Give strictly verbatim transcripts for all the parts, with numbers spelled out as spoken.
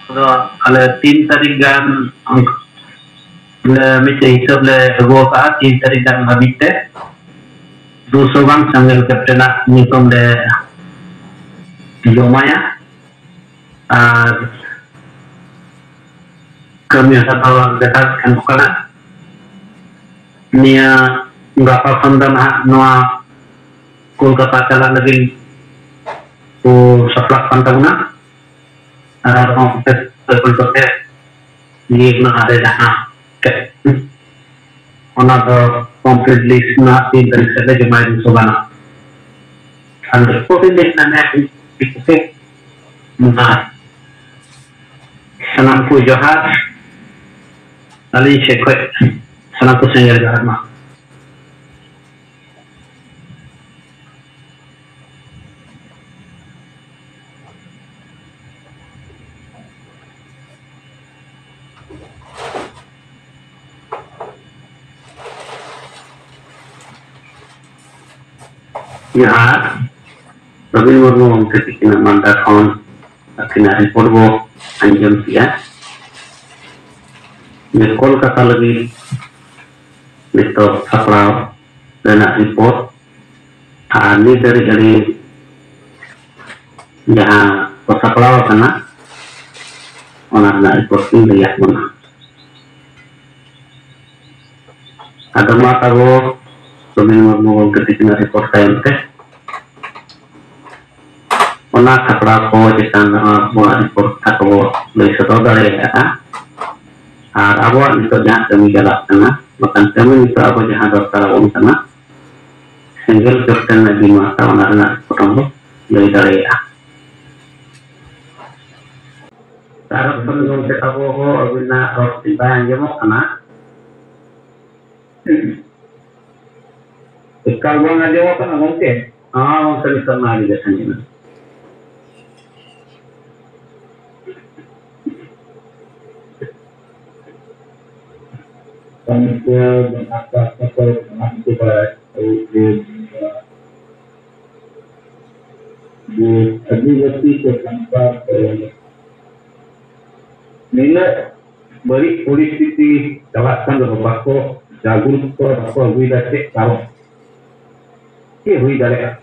ᱫᱚ ᱟᱞᱮ ᱛᱤᱱ ᱛᱟᱹᱨᱤᱠᱷ ᱜᱟᱱ ᱞᱮ ᱢᱤᱫᱴᱮᱡ ᱦᱤᱥᱟᱹᱵ ᱞᱮ ᱟᱹᱜᱩ ᱟᱠᱟᱫᱼᱟ, ᱛᱤᱱ ᱛᱟᱹᱨᱤᱠᱷ ᱜᱟᱱ ᱦᱟᱹᱵᱤᱡ ᱛᱮ ᱫᱩᱥᱚ ᱜᱟᱱ ᱥᱮᱸᱜᱮᱞ captain ᱟᱜ ᱧᱩᱛᱩᱢ ᱞᱮ ᱡᱚᱢᱟᱭᱟ᱾ ᱟᱨ ᱠᱟᱹᱢᱤ ᱦᱚᱨᱟ ᱫᱚ ᱞᱮᱛᱟᱲ ᱥᱮᱱᱚᱜ ᱠᱟᱱᱟ᱾ ᱱᱤᱭᱟᱹ ᱜᱟᱯᱟ ᱠᱷᱚᱱ ᱫᱚ ᱱᱟᱦᱟᱜ ᱱᱚᱣᱟ ᱠᱳᱞᱠᱟᱛᱟ ᱪᱟᱞᱟᱜ ᱞᱟᱹᱜᱤᱫ ᱠᱚ ᱥᱟᱯᱲᱟᱜ ᱠᱟᱱ ᱛᱟᱵᱚᱱᱟ᱾ ᱟᱨ ᱚᱱᱛᱮ ᱠᱟᱛᱮ ᱱᱤᱭᱟᱹ ᱱᱟᱦᱟᱜ ᱨᱮ ᱡᱟᱦᱟᱸ ᱚᱱᱟ ᱫᱚ complete list ᱨᱮᱱᱟᱜ ᱛᱤᱱ ᱛᱟᱹᱨᱤᱠᱷ ᱥᱮᱫ ᱞᱮ ᱡᱚᱢᱟᱭ ᱫᱩᱥᱚ ᱜᱟᱱ᱾ ᱟᱨ ᱨᱤᱯᱳᱨᱴ ᱤᱧ ᱞᱟᱹᱭ ᱠᱷᱟᱱ ᱦᱮᱸ, ᱢᱟ ᱥᱟᱱᱟᱢ ᱠᱚ ᱡᱚᱦᱟᱨ, ᱟᱹᱞᱤᱧ ᱥᱮᱫ ᱠᱷᱚᱱ ᱥᱟᱱᱟᱢ ᱠᱚ ᱥᱮᱸᱜᱮᱞ ᱡᱚᱦᱟᱨ ᱢᱟ᱾ ᱡᱚᱦᱟᱨ᱾ ᱨᱚᱵᱤᱱ ᱢᱩᱨᱢᱩ ᱜᱚᱢᱠᱮ ᱛᱤᱠᱤᱱᱟᱜ ᱢᱟᱞᱫᱟ ᱠᱷᱚᱱ ᱟᱹᱠᱤᱱᱟᱜ ᱨᱤᱯᱳᱨᱴ ᱵᱚ ᱟᱸᱡᱚᱢ ᱠᱮᱜᱼᱟ᱾ ᱡᱮ ᱠᱳᱞᱠᱟᱛᱟ ᱞᱟᱹᱜᱤᱫ ᱱᱤᱛᱚᱜ ᱥᱟᱯᱲᱟᱣ ᱨᱮᱱᱟᱜ ᱨᱤᱯᱳᱨᱴ ᱟᱨ ᱱᱤᱛ ᱫᱷᱟᱹᱨᱤᱡ ᱟᱹᱰᱤ ᱡᱟᱦᱟᱸ ᱠᱚ ᱥᱟᱯᱲᱟᱣ ᱟᱠᱟᱱᱟ, ᱚᱱᱟ ᱨᱮᱱᱟᱜ ᱨᱤᱯᱳᱨᱴ ᱤᱧ ᱞᱟᱹᱭᱟᱫ ᱵᱚᱱᱟ᱾ ᱟᱫᱚ ᱢᱟ ᱛᱟᱵᱚ ᱥᱩᱵᱤᱱ ᱢᱩᱨᱢᱩ ᱜᱚᱢᱠᱮ ᱛᱤᱠᱤᱱᱟᱜ ᱨᱤᱯᱳᱨᱴ ᱛᱟᱭᱚᱢ ᱛᱮ ᱚᱱᱟ ᱥᱟᱯᱲᱟᱣ ᱠᱚ ᱪᱮᱛᱟᱱ ᱨᱮᱦᱚᱸ ᱟᱵᱚᱣᱟᱜ ᱨᱤᱯᱳᱨᱴ ᱠᱟᱛᱷᱟ ᱠᱚᱵᱚ ᱞᱟᱹᱭ ᱥᱚᱫᱚᱨ ᱫᱟᱲᱮᱭᱟᱜᱼᱟ᱾ ᱟᱨ ᱟᱵᱚᱣᱟᱜ ᱱᱤᱛᱚᱜ ᱡᱟᱦᱟᱸ ᱠᱟᱹᱢᱤ ᱪᱟᱞᱟᱜ ᱠᱟᱱᱟ, ᱵᱟᱠᱷᱟᱱ ᱠᱟᱹᱢᱤ ᱱᱤᱛᱚᱜ ᱟᱵᱚ ᱡᱟᱦᱟᱸ ᱫᱚᱨᱠᱟᱨ ᱟᱵᱚᱱ ᱠᱟᱱᱟ, ᱥᱮᱸᱜᱮᱞ ᱪᱚᱴ ᱨᱮᱱᱟᱜ ᱡᱤᱢᱟᱥᱟ, ᱚᱱᱟ ᱨᱮᱱᱟᱜ ᱨᱤᱯᱳᱨᱴ ᱦᱚᱸ ᱵᱚ ᱞᱟᱹᱭ ᱫᱟᱲᱮᱭᱟᱜᱼᱟ᱾ ᱟᱨ ᱦᱚᱯᱚᱱ ᱜᱚᱢᱠᱮ ᱛᱟᱵᱚ ᱦᱚᱸ ᱟᱹᱵᱤᱱᱟᱜ ᱨᱚᱲ ᱴᱷᱤᱠ ᱵᱟᱭ ᱟᱸᱡᱚᱢᱚᱜ ᱠᱟᱱᱟ᱾ ᱮᱠᱟᱞ ᱵᱟᱝ ᱟᱸᱡᱚᱢᱚᱜ ᱠᱟᱱᱟ ᱜᱚᱢᱠᱮ? ᱦᱚᱸ ᱜᱚᱢᱠᱮ, ᱱᱤᱛᱚᱜ ᱢᱟ ᱟᱹᱰᱤ ᱵᱮᱥ ᱟᱸᱡᱚᱢᱚᱜ ᱠᱟᱱᱟ᱾ ᱟᱹᱫᱤᱵᱟᱹᱥᱤ ᱥᱮ ᱥᱟᱱᱛᱟᱲ ᱠᱚ ᱱᱤᱱᱟᱹᱜ ᱵᱟᱹᱲᱤᱡ ᱯᱚᱨᱤᱥᱛᱷᱤᱛᱤ ᱪᱟᱞᱟᱜ ᱠᱟᱱ ᱨᱮᱦᱚᱸ ᱵᱟᱠᱚ ᱡᱟᱜᱽᱨᱩᱠ ᱠᱚ ᱵᱟᱠᱚ ᱟᱹᱜᱩᱭᱮᱫᱟ, ᱪᱮᱫ ᱠᱟᱨᱚᱱ? ᱪᱮᱫ ᱦᱩᱭ ᱫᱟᱲᱮᱭᱟᱜᱼᱟ?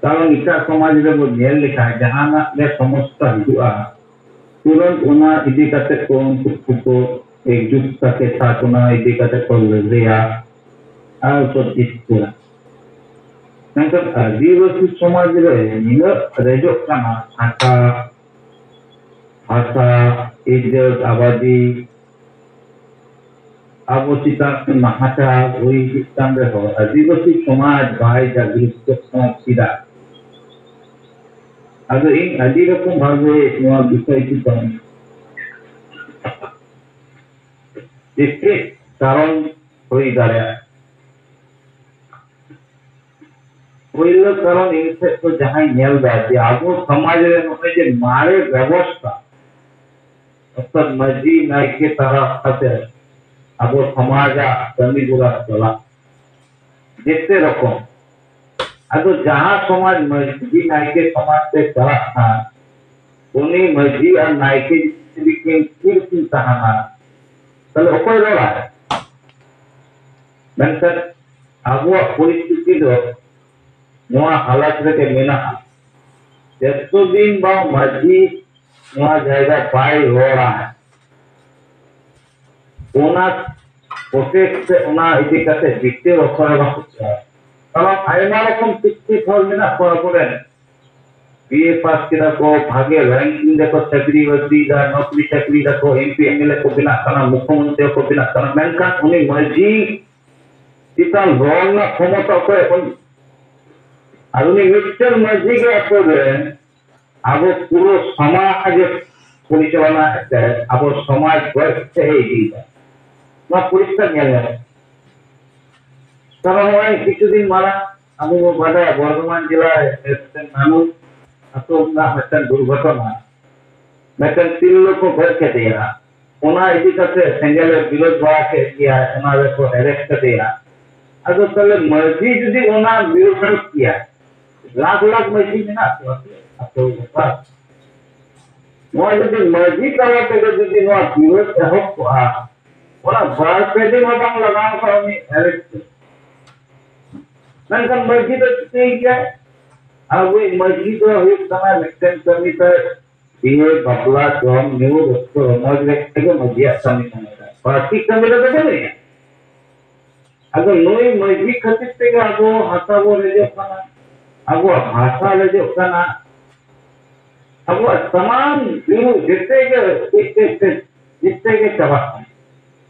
ᱠᱟᱨᱚᱱ ᱮᱴᱟᱜ ᱥᱚᱢᱟᱡᱽ ᱨᱮᱵᱚ ᱧᱮᱞ ᱞᱮᱠᱷᱟᱱ ᱡᱟᱦᱟᱱᱟᱜ ᱜᱮ ᱥᱚᱢᱚᱥᱥᱟ ᱦᱤᱡᱩᱜᱼᱟ, ᱛᱩᱨᱟᱹᱱᱛ ᱚᱱᱟ ᱤᱫᱤ ᱠᱟᱛᱮ ᱠᱚ ᱩᱱᱠᱩ ᱠᱚ ᱮᱠᱡᱩᱴ ᱠᱟᱛᱮ ᱥᱟᱛ ᱚᱱᱟ ᱤᱫᱤ ᱠᱟᱛᱮ ᱠᱚ ᱞᱟᱹᱲᱦᱟᱹᱭᱟ ᱟᱨ ᱠᱚ ᱡᱤᱛᱠᱟᱹᱨᱟ᱾ ᱢᱮᱱᱠᱷᱟᱱ ᱟᱹᱫᱤᱵᱟᱹᱥᱤ ᱥᱚᱢᱟᱡᱽ ᱨᱮ ᱱᱤᱱᱟᱹᱜ ᱨᱮᱡᱚᱜ ᱠᱟᱱᱟ ᱦᱟᱥᱟ, ᱦᱟᱥᱟ, ᱤᱡᱽᱡᱚᱛ, ᱟᱵᱟᱫᱤ, ᱟᱵᱚ ᱪᱮᱛᱟᱱ ᱨᱮ ᱱᱟᱦᱟᱪᱟᱨ ᱦᱩᱭ ᱤᱫᱤᱜ ᱠᱟᱱ ᱨᱮᱦᱚᱸ ᱟᱹᱫᱤᱵᱟᱹᱥᱤ ᱥᱚᱢᱟᱡᱽ ᱵᱟᱭ ᱡᱟᱜᱽᱨᱤᱛᱚᱜ ᱠᱟᱱᱟ, ᱪᱮᱫᱟᱜ? ᱟᱫᱚ ᱤᱧ ᱟᱹᱰᱤ ᱨᱚᱠᱚᱢ ᱵᱷᱟᱵᱮ ᱱᱚᱣᱟ ᱵᱤᱥᱚᱭ ᱪᱮᱛᱟᱱ ᱪᱮᱫ ᱪᱮᱫ ᱠᱟᱨᱚᱱ ᱦᱩᱭ ᱫᱟᱲᱮᱭᱟᱜᱼᱟ᱾ ᱯᱳᱭᱞᱳ ᱠᱟᱨᱚᱱ ᱤᱧ ᱥᱮᱫ ᱠᱷᱚᱱ ᱡᱟᱦᱟᱸᱧ ᱧᱮᱞ ᱮᱫᱟ ᱡᱮ ᱟᱵᱚ ᱥᱚᱢᱟᱡᱽ ᱨᱮ ᱱᱚᱜᱼᱚᱭ ᱡᱮ ᱢᱟᱨᱮ ᱵᱮᱵᱚᱥᱛᱷᱟ, ᱚᱨᱛᱷᱟᱛ ᱢᱟᱹᱡᱷᱤ ᱱᱟᱭᱠᱮ ᱛᱟᱨᱟ ᱠᱟᱛᱮ ᱟᱵᱚ ᱥᱚᱢᱟᱡᱟᱜ ᱠᱟᱹᱢᱤ ᱦᱚᱨᱟ ᱪᱟᱞᱟᱜ ᱡᱮᱛᱮ ᱨᱚᱠᱚᱢ᱾ ᱟᱫᱚ ᱡᱟᱦᱟᱸ ᱥᱚᱢᱟᱡᱽ ᱢᱟᱹᱡᱷᱤ ᱱᱟᱭᱠᱮ ᱥᱚᱢᱟᱡᱽ ᱛᱮ ᱪᱟᱞᱟᱜ ᱠᱷᱟᱱ, ᱩᱱᱤ ᱢᱟᱹᱡᱷᱤ ᱟᱨ ᱱᱟᱭᱠᱮ ᱡᱩᱫᱤ ᱠᱤᱱ ᱛᱷᱤᱨ ᱠᱤᱱ ᱛᱟᱦᱮᱱᱟ, ᱛᱟᱦᱞᱮ ᱚᱠᱚᱭ ᱨᱚᱲᱟᱭ? ᱢᱮᱱᱠᱷᱟᱱ ᱟᱵᱚᱣᱟᱜ ᱯᱚᱨᱤᱥᱛᱷᱤᱛᱤ ᱫᱚ ᱱᱚᱣᱟ ᱦᱟᱞᱟᱛ ᱨᱮᱜᱮ ᱢᱮᱱᱟᱜᱼᱟ᱾ ᱡᱚᱛᱚ ᱫᱤᱱ ᱵᱟᱝ ᱢᱟᱹᱡᱷᱤ ᱱᱚᱣᱟ ᱡᱟᱭᱜᱟ ᱵᱟᱭ ᱨᱚᱲᱟ, ᱚᱱᱟ ᱯᱨᱚᱴᱮᱥᱴ ᱥᱮ ᱚᱱᱟ ᱤᱫᱤ ᱠᱟᱛᱮ ᱵᱤᱪᱟᱹᱨ ᱚᱠᱚᱭ ᱵᱟᱠᱚ ᱪᱟᱞᱟᱜᱼᱟ᱾ ᱠᱟᱨᱚᱱ ᱟᱭᱢᱟ ᱨᱚᱠᱚᱢ ᱥᱤᱠᱠᱷᱤᱛ ᱦᱚᱲ ᱢᱮᱱᱟᱜ ᱠᱚᱣᱟ ᱟᱵᱚᱨᱮᱱ, ᱵᱤ ᱮ ᱯᱟᱥ ᱠᱮᱫᱟ ᱠᱚ, ᱵᱷᱟᱜᱮ ᱨᱮᱝᱠᱤᱝ ᱨᱮᱠᱚ ᱪᱟᱹᱠᱨᱤ ᱵᱟᱹᱠᱨᱤᱭᱮᱫᱟ, ᱱᱚᱠᱨᱤ ᱪᱟᱹᱠᱨᱤ ᱫᱟᱠᱚ, M P M L A ᱠᱚ ᱵᱮᱱᱟᱜ ᱠᱟᱱᱟ, ᱢᱩᱠᱷᱭᱚᱢᱚᱱᱛᱨᱤ ᱦᱚᱸᱠᱚ ᱵᱮᱱᱟᱜ ᱠᱟᱱᱟ, ᱢᱮᱱᱠᱷᱟᱱ ᱩᱱᱤ ᱢᱟᱹᱡᱷᱤ ᱪᱮᱛᱟᱱ ᱨᱚᱲ ᱨᱮᱱᱟᱜ ᱠᱷᱚᱢᱚᱛᱟ ᱚᱠᱚᱭᱟᱜ ᱵᱟᱹᱱᱩᱜ? ᱟᱨ ᱩᱱᱤ ᱢᱤᱫᱴᱮᱱ ᱢᱟᱹᱡᱷᱤ ᱜᱮ ᱟᱛᱳ ᱨᱮ ᱟᱵᱚ ᱯᱩᱨᱟᱹ ᱥᱚᱢᱟᱡᱽ ᱯᱚᱨᱤᱪᱟᱞᱚᱱᱟ ᱮᱫ, ᱟᱵᱚ ᱥᱚᱢᱟᱡᱽ ᱜᱚᱡ ᱥᱮᱫ ᱮ ᱤᱫᱤᱭᱮᱫᱟ᱾ ᱱᱚᱣᱟ ᱯᱚᱨᱤᱥᱠᱟᱨ ᱧᱮᱞ ᱧᱟᱢᱚᱜ ᱠᱟᱱᱟ᱾ ᱛᱟᱦᱞᱮ ᱱᱚᱜᱼᱚᱭ ᱠᱤᱪᱷᱩ ᱫᱤᱱ ᱢᱟᱲᱟᱝ ᱟᱵᱚ ᱵᱚ ᱵᱟᱰᱟᱭᱟ ᱵᱚᱨᱫᱷᱚᱢᱟᱱ ᱡᱮᱞᱟ ᱨᱮ ᱢᱤᱫᱴᱮᱱ ᱱᱟᱱᱩ ᱟᱛᱳ ᱨᱮᱱᱟᱜ ᱢᱤᱫᱴᱮᱱ ᱫᱩᱨᱜᱷᱚᱴᱚᱱᱟ, ᱢᱤᱫᱴᱮᱱ ᱛᱤᱨᱞᱟᱹ ᱠᱚ ᱜᱚᱡ ᱠᱮᱫᱮᱭᱟ᱾ ᱚᱱᱟ ᱤᱫᱤ ᱠᱟᱛᱮ ᱥᱮᱸᱜᱮᱞ ᱮ ᱵᱤᱨᱳᱫ ᱵᱟᱲᱟ ᱠᱮᱫ ᱜᱮᱭᱟ, ᱚᱱᱟ ᱨᱮᱠᱚ ᱮᱨᱮᱥᱴ ᱠᱮᱫᱮᱭᱟ᱾ ᱟᱫᱚ ᱛᱟᱦᱞᱮ ᱢᱟᱹᱡᱷᱤ ᱡᱩᱫᱤ ᱚᱱᱟ ᱵᱤᱨᱳᱫ ᱠᱮᱭᱟ, ᱞᱟᱠᱷ ᱞᱟᱠᱷ ᱢᱟᱹᱡᱷᱤ ᱢᱮᱱᱟᱜ ᱠᱚᱣᱟ ᱥᱮ ᱟᱛᱳ ᱵᱟᱯᱟᱨ᱾ ᱱᱚᱣᱟ ᱡᱩᱫᱤ ᱢᱟᱹᱡᱷᱤ ᱛᱟᱞᱟ ᱛᱮᱜᱮ ᱡᱩᱫᱤ ᱱᱚᱣᱟ ᱵᱤᱨᱳᱫ ᱮᱦᱚᱵ ᱠᱚᱜᱼᱟ, ᱚᱱᱟ ᱵᱟᱨ ᱯᱮ ᱫᱤᱱ ᱦᱚᱸ ᱵᱟᱝ ᱞᱟᱜᱟᱣ ᱠᱚᱜᱼᱟ ᱩᱱᱤ arrest ᱛᱮ᱾ ᱢᱮᱱᱠᱷᱟᱱ ᱢᱟᱹᱡᱷᱤ ᱫᱚ ᱪᱤᱠᱟᱹᱭ ᱜᱮᱭᱟᱭ? ᱟᱵᱚᱭᱤᱡ ᱢᱟᱹᱡᱷᱤ ᱫᱚ ᱦᱩᱭᱩᱜ ᱠᱟᱱᱟ ᱢᱤᱫᱴᱮᱱ ᱠᱟᱹᱢᱤ ᱛᱟᱭ, ᱵᱤᱦᱟᱹ, ᱵᱟᱯᱞᱟ, ᱡᱚᱢ, ᱧᱩ, ᱨᱟᱹᱥᱠᱟᱹ ᱨᱚᱢᱚᱡᱽ ᱨᱮ ᱜᱮ ᱢᱟᱹᱡᱷᱤᱭᱟᱜ ᱠᱟᱹᱢᱤ ᱠᱟᱱᱟ᱾ ᱯᱟᱹᱨᱥᱤ ᱠᱟᱹᱢᱤ ᱨᱮᱫᱚ ᱵᱟᱹᱱᱩᱭᱟ᱾ ᱟᱫᱚ ᱱᱩᱭ ᱢᱟᱹᱡᱷᱤ ᱠᱷᱟᱹᱛᱤᱨ ᱛᱮᱜᱮ ᱟᱵᱚ ᱦᱟᱥᱟ ᱵᱚ ᱨᱮᱡᱚᱜ ᱠᱟᱱᱟ, ᱟᱵᱚᱣᱟᱜ ᱵᱷᱟᱥᱟ ᱨᱮᱡᱚᱜ ᱠᱟᱱᱟ, ᱟᱵᱚᱣᱟᱜ ᱥᱟᱱᱟᱢ ᱵᱤᱨᱩ ᱡᱮᱛᱮ ᱜᱮ ᱡᱮᱛᱮ ᱜᱮ ᱪᱟᱵᱟᱜ ᱠᱟᱱᱟ᱾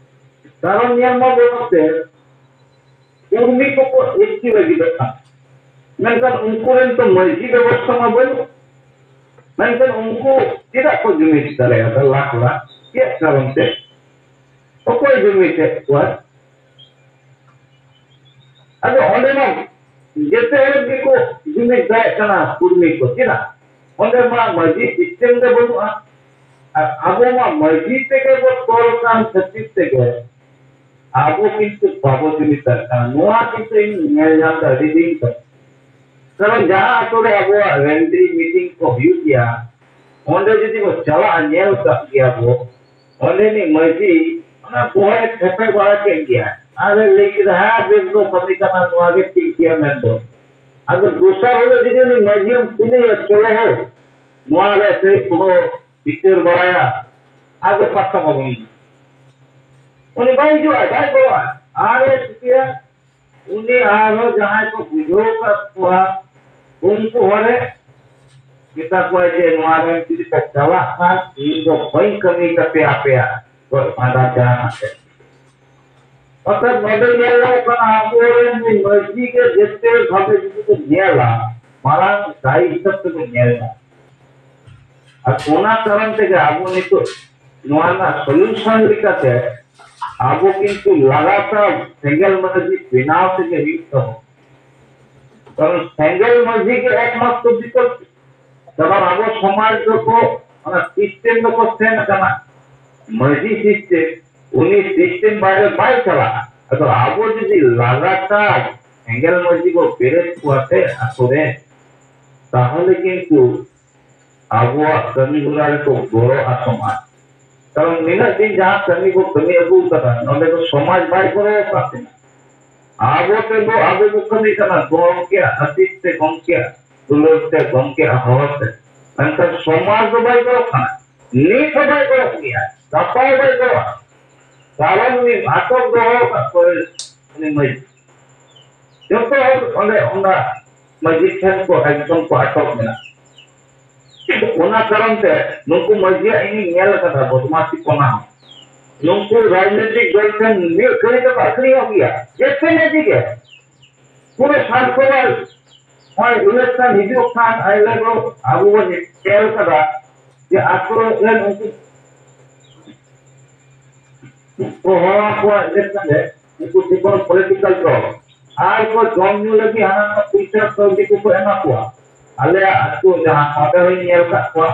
ᱠᱟᱨᱚᱱ ᱧᱮᱞ ᱢᱟ ᱵᱚᱱ ᱥᱮ, ᱩᱨᱢᱤ ᱠᱚᱠᱚ ᱮᱥᱴᱤ ᱞᱟᱹᱜᱤᱫᱚᱜ ᱠᱟᱱᱟ, ᱢᱮᱱᱠᱷᱟᱱ ᱩᱱᱠᱩ ᱨᱮᱱ ᱛᱚ ᱢᱟᱹᱡᱷᱤ ᱵᱮᱵᱚᱥᱛᱷᱟ ᱢᱟ ᱵᱟᱹᱱᱩᱜ᱾ ᱢᱮᱱᱠᱷᱟᱱ ᱩᱱᱠᱩ ᱪᱮᱫᱟᱜ ᱠᱚ ᱡᱩᱢᱤᱫ ᱫᱟᱲᱮᱭᱟᱫᱟ ᱞᱟᱠᱷ ᱞᱟᱠᱷ? ᱪᱮᱫ ᱠᱟᱨᱚᱱ ᱛᱮ? ᱚᱠᱚᱭ ᱡᱩᱢᱤᱫ ᱮᱫ ᱠᱚᱣᱟ? ᱟᱫᱚ ᱚᱸᱰᱮ ᱢᱟ ᱡᱮᱛᱮ ᱦᱚᱲ ᱜᱮᱠᱚ ᱡᱩᱢᱤᱫ ᱫᱟᱲᱮᱭᱟᱜ ᱠᱟᱱᱟ ᱠᱩᱲᱢᱤ ᱠᱚ, ᱪᱮᱫᱟᱜ? ᱚᱸᱰᱮ ᱢᱟ ᱢᱟᱹᱡᱷᱤ system ᱫᱚ ᱵᱟᱹᱱᱩᱜᱼᱟ᱾ ᱟᱨ ᱟᱵᱚ ᱢᱟ ᱢᱟᱹᱡᱷᱤ ᱛᱮᱜᱮ ᱵᱚ ᱛᱚᱞ ᱠᱟᱱ ᱠᱷᱟᱹᱛᱤᱨ ᱛᱮᱜᱮ ᱟᱵᱚ ᱠᱤᱱᱛᱩ ᱵᱟᱵᱚ ᱡᱩᱢᱤᱫ ᱫᱟᱲᱮᱭᱟᱜ ᱠᱟᱱᱟ᱾ ᱱᱚᱣᱟ ᱠᱤᱱᱛᱩ ᱤᱧ ᱧᱮᱞ ᱧᱟᱢ ᱫᱟ ᱟᱹᱰᱤ ᱫᱤᱱ ᱠᱷᱚᱱ᱾ ᱠᱟᱨᱚᱱ ᱡᱟᱦᱟᱸ ᱟᱛᱳ ᱨᱮ ᱟᱵᱚᱣᱟᱜ ᱨᱮᱱᱰᱤ meeting ᱠᱚ ᱦᱩᱭᱩᱜ ᱜᱮᱭᱟ, ᱚᱸᱰᱮ ᱡᱩᱫᱤ ᱵᱚ ᱪᱟᱞᱟᱜᱼᱟ, ᱧᱮᱞ ᱠᱟᱜ ᱜᱮᱭᱟ ᱵᱚ, ᱚᱸᱰᱮᱱᱤᱡ ᱢᱟᱹᱡᱷᱤ ᱚᱱᱟ ᱵᱚᱦᱚᱜ ᱮ ᱛᱷᱮᱯᱮ ᱵᱟᱲᱟ ᱠᱮᱫ ᱜᱮᱭᱟ᱾ ᱟᱨ ᱮ ᱞᱟᱹᱭ ᱠᱮᱫᱟ, "ᱦᱮᱸ, ᱵᱮᱥ ᱵᱚ ᱠᱟᱹᱢᱤ ᱠᱟᱱᱟ, ᱱᱚᱣᱟ ᱜᱮ ᱴᱷᱤᱠ ᱜᱮᱭᱟ," ᱢᱮᱱᱛᱮ᱾ ᱟᱫᱚ ᱫᱚᱥᱟᱨ ᱦᱤᱞᱳᱜ ᱡᱩᱫᱤ ᱩᱱᱤ ᱢᱟᱹᱡᱷᱤ ᱮᱢ ᱠᱩᱞᱤᱭᱟ, "ᱪᱚᱞᱚ ᱦᱳ, ᱱᱚᱣᱟ ᱨᱮ ᱥᱮ ᱠᱳᱱᱳ ᱵᱤᱪᱟᱹᱨ ᱵᱟᱲᱟᱭᱟ?" ᱟᱫᱚ ᱯᱟᱛᱛᱟ ᱵᱟᱵᱚᱱ ᱧᱟᱢᱟ᱾ ᱩᱱᱤ ᱵᱟᱭ ᱦᱤᱡᱩᱜᱼᱟ, ᱵᱟᱭ ᱵᱚᱞᱚᱜᱼᱟ᱾ ᱟᱨ ᱮ ᱪᱤᱠᱟᱹᱭᱟ? ᱩᱱᱤ ᱟᱨᱦᱚᱸ ᱡᱟᱦᱟᱸᱭ ᱠᱚ ᱵᱩᱡᱷᱟᱹᱣ ᱠᱟᱫ ᱠᱚᱣᱟ, ᱩᱱᱠᱩ ᱦᱚᱲᱮ ᱢᱮᱛᱟ ᱠᱚᱣᱟ ᱡᱮ, "ᱱᱚᱣᱟ ᱨᱮ ᱡᱩᱫᱤ ᱯᱮ ᱪᱟᱞᱟᱜ ᱠᱷᱟᱱ, ᱤᱧ ᱫᱚ ᱵᱟᱹᱧ ᱠᱟᱹᱢᱤ ᱛᱟᱯᱮᱭᱟ ᱟᱯᱮᱭᱟᱜ ᱜᱚᱡ ᱵᱷᱟᱸᱰᱟᱱ ᱡᱟᱦᱟᱱᱟᱜ ᱛᱮ᱾" ᱚᱨᱛᱷᱟᱛ ᱱᱚᱰᱮ ᱧᱮᱞ ᱧᱟᱢᱚᱜ ᱠᱟᱱᱟ, ᱟᱵᱚᱨᱮᱱ ᱢᱟᱹᱡᱷᱤ ᱜᱮ ᱡᱮᱛᱮ ᱵᱷᱟᱵᱮ ᱡᱩᱫᱤ ᱠᱚ ᱧᱮᱞᱟ, ᱢᱟᱨᱟᱝ ᱫᱟᱭᱤ ᱦᱤᱥᱟᱹᱵ ᱛᱮᱠᱚ ᱧᱮᱞ ᱧᱟᱢᱟ᱾ ᱟᱨ ᱚᱱᱟ ᱠᱟᱨᱚᱱ ᱛᱮᱜᱮ ᱟᱵᱚ ᱱᱤᱛᱚᱜ ᱱᱚᱣᱟ ᱨᱮᱱᱟᱜ solution ᱞᱮᱠᱟᱛᱮ ᱟᱵᱚ ᱠᱤᱱᱛᱩ ᱞᱟᱜᱟᱛᱟᱨ ᱥᱮᱸᱜᱮᱞ ᱢᱟᱹᱡᱷᱤ ᱵᱮᱱᱟᱣ ᱛᱮᱜᱮ ᱦᱩᱭᱩᱜ ᱛᱟᱵᱚᱱᱟ᱾ ᱠᱟᱨᱚᱱ ᱥᱮᱸᱜᱮᱞ ᱢᱟᱹᱡᱷᱤ ᱜᱮ ᱮᱠᱢᱟᱛᱨᱚ ᱵᱤᱠᱚᱞᱯ᱾ ᱠᱟᱨᱚᱱ ᱟᱵᱚ ᱥᱚᱢᱟᱡᱽ ᱫᱚᱠᱚ, ᱚᱱᱟ system ᱫᱚᱠᱚ ᱥᱮᱱ ᱟᱠᱟᱱᱟ, ᱢᱟᱹᱡᱷᱤ system, ᱩᱱᱤ system ᱵᱟᱭᱨᱮ ᱵᱟᱭ ᱪᱟᱞᱟᱜᱼᱟ᱾ ᱟᱫᱚ ᱟᱵᱚ ᱡᱩᱫᱤ ᱞᱟᱜᱟᱛᱟᱨ ᱥᱮᱸᱜᱮᱞ ᱢᱟᱹᱡᱷᱤ ᱵᱚ ᱵᱮᱨᱮᱫ ᱠᱚᱣᱟ ᱥᱮ ᱟᱛᱳ ᱨᱮ, ᱛᱟᱦᱚᱞᱮ ᱠᱤᱱᱛᱩ ᱟᱵᱚᱣᱟᱜ ᱠᱟᱹᱢᱤ ᱦᱚᱨᱟ ᱨᱮᱠᱚ ᱜᱚᱲᱚᱜᱼᱟ ᱥᱚᱢᱟᱡᱽ᱾ ᱠᱟᱨᱚᱱ ᱱᱤᱱᱟᱹᱜ ᱫᱤᱱ ᱡᱟᱦᱟᱸ ᱠᱟᱹᱢᱤ ᱵᱚ ᱠᱟᱹᱢᱤ ᱟᱹᱜᱩ ᱟᱠᱟᱫᱟ, ᱱᱚᱰᱮ ᱫᱚ ᱥᱚᱢᱟᱡᱽ ᱵᱟᱭ ᱜᱚᱲᱚ ᱟᱠᱟᱫ ᱵᱚᱱᱟ᱾ ᱟᱵᱚ ᱛᱮᱫᱚ ᱟᱵᱚ ᱵᱚ ᱠᱟᱹᱢᱤ ᱠᱟᱱᱟ, ᱜᱚᱢᱠᱮᱭᱟᱜ ᱟᱥᱤᱥ ᱛᱮ, ᱜᱚᱢᱠᱮᱭᱟᱜ ᱫᱩᱞᱟᱹᱲ ᱛᱮ, ᱜᱚᱢᱠᱮᱭᱟᱜ ᱦᱚᱦᱚ ᱛᱮ᱾ ᱢᱮᱱᱠᱷᱟᱱ ᱥᱚᱢᱟᱡᱽ ᱫᱚ ᱵᱟᱭ ᱜᱚᱲᱚᱜ ᱠᱟᱱᱟ, ᱱᱤᱛ ᱦᱚᱸ ᱵᱟᱭ ᱜᱚᱲᱚᱜ ᱜᱮᱭᱟ, ᱜᱟᱯᱟ ᱦᱚᱸ ᱵᱟᱭ ᱜᱚᱲᱚᱜᱼᱟ᱾ ᱠᱟᱨᱚᱱ ᱩᱱᱤ ᱟᱴᱚᱠ ᱫᱚᱦᱚ ᱟᱠᱟᱫ ᱠᱚᱣᱟᱭ ᱩᱱᱤ ᱢᱟᱹᱡᱷᱤ᱾ ᱡᱚᱛᱚ ᱦᱚᱲ ᱚᱸᱰᱮ ᱚᱱᱟ ᱢᱟᱹᱡᱷᱤ ᱴᱷᱮᱱ ᱠᱚ ᱮᱠᱫᱚᱢ ᱠᱚ ᱟᱴᱚᱠ ᱢᱮᱱᱟᱜ᱾ ᱚᱱᱟ ᱠᱟᱨᱚᱱ ᱛᱮ ᱱᱩᱠᱩ ᱢᱟᱹᱡᱷᱤᱭᱟᱜ ᱤᱧ ᱧᱮᱞ ᱟᱠᱟᱫᱟ ᱵᱚᱫᱢᱟᱥᱤ ᱯᱚᱱᱟ ᱦᱚᱸ᱾ ᱱᱩᱠᱩ ᱨᱟᱡᱽᱱᱤᱛᱤᱠ ᱫᱚᱞ ᱴᱷᱮᱱ ᱢᱤᱫ ᱜᱷᱟᱹᱲᱤ ᱫᱚᱠᱚ ᱟᱹᱠᱷᱨᱤᱧᱚᱜ ᱜᱮᱭᱟ, ᱡᱮᱛᱮ ᱢᱟᱹᱡᱷᱤ ᱜᱮ᱾ ᱯᱩᱨᱟᱹ ᱥᱟᱨᱠᱚᱵᱟᱨ ᱱᱚᱜᱼᱚᱭ ᱤᱞᱮᱠᱥᱚᱱ ᱦᱤᱡᱩᱜ ᱠᱷᱟᱱ, ᱟᱞᱮ ᱫᱚ ᱟᱵᱚ ᱵᱚᱱ ᱧᱮᱞ ᱠᱟᱫᱟ ᱡᱮ ᱟᱛᱳ ᱨᱮᱱ ᱩᱱᱠᱩ ᱠᱚ ᱦᱚᱦᱚ ᱟᱠᱚᱣᱟ ᱤᱞᱮᱠᱥᱚᱱ ᱨᱮ, ᱩᱱᱠᱩ ᱡᱮ ᱠᱳᱱᱳ ᱯᱚᱞᱤᱴᱤᱠᱟᱞ ᱫᱚᱞ, ᱟᱨ ᱠᱚ ᱡᱚᱢ ᱧᱩ ᱞᱟᱹᱜᱤᱫ ᱦᱟᱱᱟ ᱱᱟᱣᱟ ᱯᱚᱭᱥᱟ ᱠᱟᱹᱣᱰᱤ ᱠᱚᱠᱚ ᱮᱢᱟ ᱠᱚᱣᱟ᱾ ᱟᱞᱮᱭᱟᱜ ᱟᱛᱳ ᱡᱟᱦᱟᱸ ᱱᱚᱰᱮ ᱦᱚᱸᱧ ᱧᱮᱞ ᱟᱠᱟᱫ ᱠᱚᱣᱟ,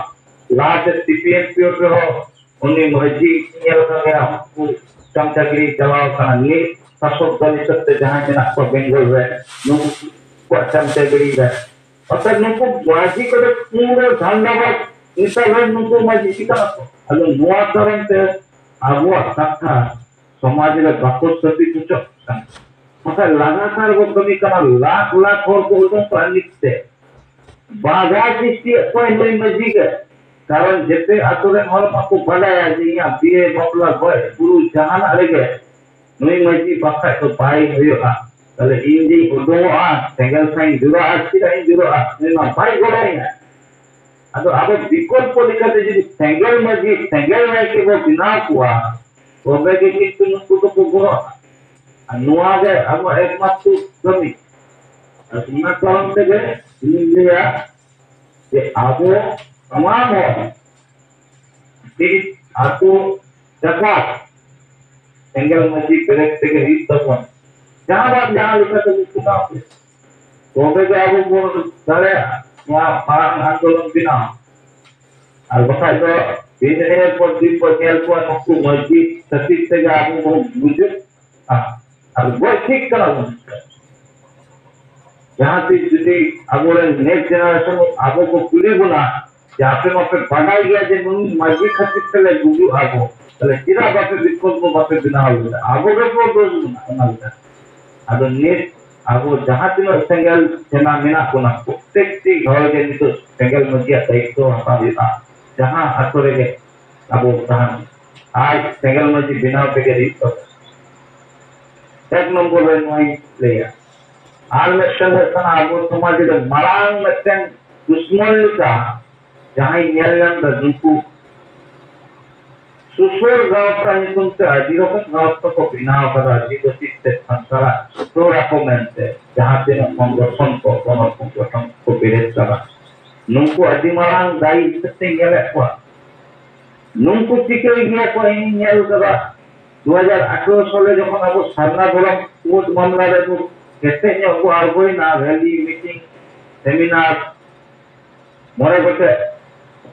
ᱞᱟᱦᱟᱛᱮ C P M P app ᱨᱮᱦᱚᱸ ᱩᱱᱤ ᱢᱟᱹᱡᱷᱤ ᱧᱮᱞ ᱟᱠᱟᱫ ᱜᱮᱭᱟ, ᱩᱱᱠᱩ ᱪᱟᱢᱪᱟᱜᱤᱨᱤ ᱪᱟᱞᱟᱣ ᱟᱠᱟᱱᱟ᱾ ᱱᱤᱛ ᱥᱟᱥᱚᱠ ᱫᱚᱞ ᱦᱤᱥᱟᱹᱵ ᱛᱮ ᱡᱟᱦᱟᱸᱭ ᱢᱮᱱᱟᱜ ᱠᱚᱣᱟ ᱵᱮᱝᱜᱚᱞ ᱨᱮ, ᱱᱩᱠᱩ ᱠᱚᱣᱟᱜ ᱪᱟᱢᱪᱟᱜᱤᱨᱤ ᱨᱮ, ᱚᱨᱛᱷᱟᱛ ᱱᱩᱠᱩ ᱢᱟᱹᱡᱷᱤ ᱠᱚᱫᱚ ᱯᱩᱨᱟᱹ ᱫᱷᱟᱱᱫᱟᱵᱟᱡ ᱱᱮᱛᱟ ᱦᱚᱲ ᱱᱩᱠᱩ ᱢᱟᱹᱡᱷᱤ ᱠᱟᱱᱟ ᱠᱚ᱾ ᱟᱫᱚ ᱱᱚᱣᱟ ᱠᱟᱨᱚᱱ ᱛᱮ ᱟᱵᱚᱣᱟᱜ ᱠᱟᱛᱷᱟ ᱥᱚᱢᱟᱡᱽ ᱨᱮ ᱵᱟᱠᱚ ᱥᱟᱹᱵᱤᱛ ᱦᱚᱪᱚᱜ ᱠᱟᱱᱟ᱾ ᱵᱟᱠᱷᱟᱱ ᱞᱟᱜᱟᱛᱟᱨ ᱵᱚ ᱠᱟᱹᱢᱤ ᱠᱟᱱᱟ, ᱞᱟᱠᱷ ᱞᱟᱠᱷ ᱦᱚᱲ ᱠᱚ ᱩᱰᱩᱝ ᱠᱚᱜᱼᱟ ᱱᱤᱛ ᱛᱮ᱾ ᱵᱟᱫᱷᱟ ᱥᱨᱤᱥᱴᱤᱭᱮᱫ ᱠᱚᱣᱟᱭ ᱱᱩᱭ ᱢᱟᱹᱡᱷᱤ ᱜᱮ᱾ ᱠᱟᱨᱚᱱ ᱡᱮᱛᱮ ᱟᱛᱳ ᱨᱮᱱ ᱦᱚᱲ ᱢᱟᱠᱚ ᱵᱟᱰᱟᱭᱟ ᱡᱮ ᱤᱧᱟᱹᱜ ᱵᱤᱭᱮ, ᱵᱟᱯᱞᱟ, ᱜᱚᱡ, ᱜᱩᱨᱩ ᱡᱟᱦᱟᱱᱟᱜ ᱨᱮᱜᱮ ᱱᱩᱭ ᱢᱟᱹᱡᱷᱤ ᱵᱟᱠᱷᱟᱡ ᱫᱚ ᱵᱟᱭ ᱦᱩᱭᱩᱜᱼᱟ᱾ ᱛᱟᱦᱞᱮ ᱤᱧ ᱫᱩᱧ ᱩᱰᱩᱝᱚᱜᱼᱟ, ᱥᱮᱸᱜᱮᱞ ᱥᱟᱶ ᱤᱧ ᱡᱩᱨᱟᱜᱼᱟ, ᱪᱮᱫᱟᱜ ᱤᱧ ᱡᱩᱨᱟᱜᱼᱟ? ᱱᱩᱭ ᱢᱟ ᱵᱟᱭ ᱜᱚᱲᱚ ᱤᱧᱟ᱾ ᱟᱫᱚ ᱟᱵᱚ ᱵᱤᱠᱚᱞᱯᱚ ᱞᱮᱠᱟᱛᱮ ᱡᱩᱫᱤ ᱥᱮᱸᱜᱮᱞ ᱢᱟᱹᱡᱷᱤ, ᱥᱮᱸᱜᱮᱞ ᱱᱟᱭᱠᱮ ᱵᱚ ᱵᱮᱱᱟᱣ ᱠᱚᱣᱟ, ᱛᱚᱵᱮ ᱜᱮ ᱠᱤᱱᱛᱩ ᱱᱩᱠᱩ ᱫᱚᱠᱚ ᱜᱚᱲᱚᱜᱼᱟ᱾ ᱟᱨ ᱱᱚᱣᱟ ᱜᱮ ᱟᱵᱚᱣᱟᱜ ᱮᱠᱢᱟᱛᱨᱚ ᱠᱟᱹᱢᱤ᱾ ᱟᱨ ᱚᱱᱟ ᱠᱟᱨᱚᱱ ᱛᱮᱜᱮ ᱤᱧᱤᱧ ᱞᱟᱹᱭᱟ ᱡᱮ ᱟᱵᱚ ᱥᱟᱱᱟᱢ ᱦᱚᱲ ᱢᱤᱫ ᱟᱹᱛᱩ ᱡᱟᱠᱟᱛ ᱥᱮᱸᱜᱮᱞ ᱢᱟᱹᱡᱷᱤ ᱯᱮᱨᱮᱡ ᱛᱮᱜᱮ ᱦᱩᱭᱩᱜ ᱛᱟᱵᱚᱱ᱾ ᱡᱟᱦᱟᱸ ᱵᱟᱝ ᱡᱟᱦᱟᱸ ᱞᱮᱠᱟ ᱛᱮᱵᱚᱱ ᱠᱷᱟᱴᱟᱣ ᱛᱮ, ᱛᱚᱵᱮ ᱜᱮ ᱟᱵᱚ ᱵᱚᱱ ᱫᱟᱲᱮᱭᱟᱜᱼᱟ ᱱᱚᱣᱟ ᱢᱟᱨᱟᱝ ᱟᱱᱫᱳᱞᱚᱱ ᱵᱮᱱᱟᱣ᱾ ᱟᱨ ᱵᱟᱠᱷᱟᱡ ᱫᱚ ᱫᱤᱱ ᱧᱮᱞ ᱯᱚᱨ ᱫᱤᱱ ᱵᱚᱱ ᱧᱮᱞ ᱠᱚᱣᱟ ᱱᱩᱠᱩ ᱢᱟᱹᱡᱷᱤ ᱠᱷᱟᱹᱛᱤᱨ ᱛᱮᱜᱮ ᱟᱵᱚ ᱵᱚᱱ ᱜᱩᱡᱩᱜ ᱠᱟᱱᱟ᱾ ᱟᱨ ᱜᱚᱡ ᱴᱷᱤᱠ ᱠᱟᱱᱟ ᱵᱚᱱ᱾ ᱡᱟᱦᱟᱸ ᱛᱤᱥ ᱡᱩᱫᱤ ᱟᱵᱚᱨᱮᱱ next generation ᱟᱵᱚ ᱠᱚ ᱠᱩᱞᱤ ᱵᱚᱱᱟ, ᱡᱮ ᱟᱯᱮ ᱢᱟᱯᱮ ᱵᱟᱰᱟᱭ ᱜᱮᱭᱟ ᱡᱮ ᱱᱩᱭ ᱢᱟᱹᱡᱷᱤ ᱠᱷᱟᱹᱛᱤᱨ ᱛᱮᱞᱮ ᱜᱩᱡᱩᱜ ᱟᱵᱚ, ᱛᱟᱦᱞᱮ ᱪᱮᱫᱟᱜ ᱵᱟᱯᱮ ᱵᱤᱠᱚᱞᱯᱚ ᱵᱟᱯᱮ ᱵᱮᱱᱟᱣ ᱞᱮᱫᱟ? ᱟᱵᱚ ᱜᱮᱵᱚ ᱫᱳᱥ ᱵᱚᱱᱟ ᱚᱱᱟ ᱞᱮᱠᱟ᱾ ᱟᱫᱚ ᱱᱤᱛ ᱟᱵᱚ ᱡᱟᱦᱟᱸ ᱛᱤᱱᱟᱹᱜ ᱥᱮᱸᱜᱮᱞ ᱥᱮᱱᱟ ᱢᱮᱱᱟᱜ ᱵᱚᱱᱟ, ᱯᱨᱚᱛᱮᱠᱴᱤ ᱜᱷᱚᱨ ᱜᱮ ᱱᱤᱛᱚᱜ ᱥᱮᱸᱜᱮᱞ ᱢᱟᱹᱡᱷᱤᱭᱟᱜ ᱫᱟᱭᱤᱛᱛᱚ ᱦᱟᱛᱟᱣ ᱦᱩᱭᱩᱜᱼᱟ᱾ ᱡᱟᱦᱟᱸ ᱟᱛᱳ ᱨᱮᱜᱮ ᱟᱵᱚ ᱛᱟᱦᱮᱱ, ᱟᱡ ᱥᱮᱸᱜᱮᱞ ᱢᱟᱹᱡᱷᱤ ᱵᱮᱱᱟᱣ ᱛᱮᱜᱮ ᱦᱩᱭᱩᱜ ᱛᱟᱵᱚᱱᱟ᱾ ᱮᱠ ᱱᱚᱢᱵᱚᱨ ᱨᱮ ᱱᱚᱣᱟᱧ ᱞᱟᱹᱭᱟ᱾ ᱟᱨ ᱢᱤᱫᱴᱮᱱ ᱦᱩᱭᱩᱜ ᱠᱟᱱᱟ, ᱟᱵᱚ ᱥᱚᱢᱟᱡᱽ ᱨᱮ ᱢᱟᱨᱟᱝ ᱢᱤᱫᱴᱮᱱ ᱫᱩᱥᱢᱚᱱ ᱞᱮᱠᱟ ᱡᱟᱦᱟᱸᱭ ᱧᱮᱞ ᱧᱟᱢ ᱮᱫᱟ, ᱱᱩᱠᱩ ᱥᱩᱥᱟᱹᱨ ᱜᱟᱶᱛᱟ ᱧᱩᱛᱩᱢ ᱛᱮ ᱟᱹᱰᱤ ᱨᱚᱠᱚᱢ ᱜᱟᱶᱛᱟ ᱠᱚ ᱵᱮᱱᱟᱣ ᱟᱠᱟᱫᱟ, ᱟᱹᱫᱤᱵᱟᱹᱥᱤ ᱛᱮ ᱥᱟᱱᱛᱟᱲᱟᱜ ᱥᱩᱥᱟᱹᱨ ᱟᱠᱚ ᱢᱮᱱᱛᱮ, ᱡᱟᱦᱟᱸ ᱛᱤᱱᱟᱹᱜ ᱥᱚᱝᱜᱚᱴᱷᱚᱱ ᱠᱚ, ᱜᱚᱱᱚ ᱥᱚᱝᱜᱚᱴᱷᱚᱱ ᱠᱚ ᱵᱮᱨᱮᱫ ᱠᱟᱫᱟ, ᱱᱩᱠᱩ ᱟᱹᱰᱤ ᱢᱟᱨᱟᱝ ᱫᱟᱭᱤ ᱦᱤᱥᱟᱹᱵ ᱛᱮᱧ ᱧᱮᱞᱮᱫ ᱠᱚᱣᱟ᱾ ᱱᱩᱠᱩ ᱪᱤᱠᱟᱹᱭ ᱜᱮᱭᱟ ᱠᱚ, ᱤᱧ ᱧᱮᱞ ᱠᱟᱫᱟ, ᱫᱩ ᱦᱟᱡᱟᱨ ᱟᱴᱷᱨᱚ ᱥᱟᱞᱮ ᱡᱚᱠᱷᱚᱱ ᱟᱵᱚ ᱥᱟᱨᱱᱟ ᱫᱷᱚᱨᱚᱢ ᱠᱳᱰ ᱢᱟᱢᱞᱟ ᱨᱮ ᱵᱚ ᱠᱮᱴᱮᱡ ᱧᱚᱜ ᱵᱚ ᱟᱬᱜᱚᱭᱮᱱᱟ, ᱨᱮᱞᱤ, ᱢᱤᱴᱤᱝ, ᱥᱮᱢᱤᱱᱟᱨ, ᱢᱚᱬᱮ ᱜᱚᱴᱮᱡ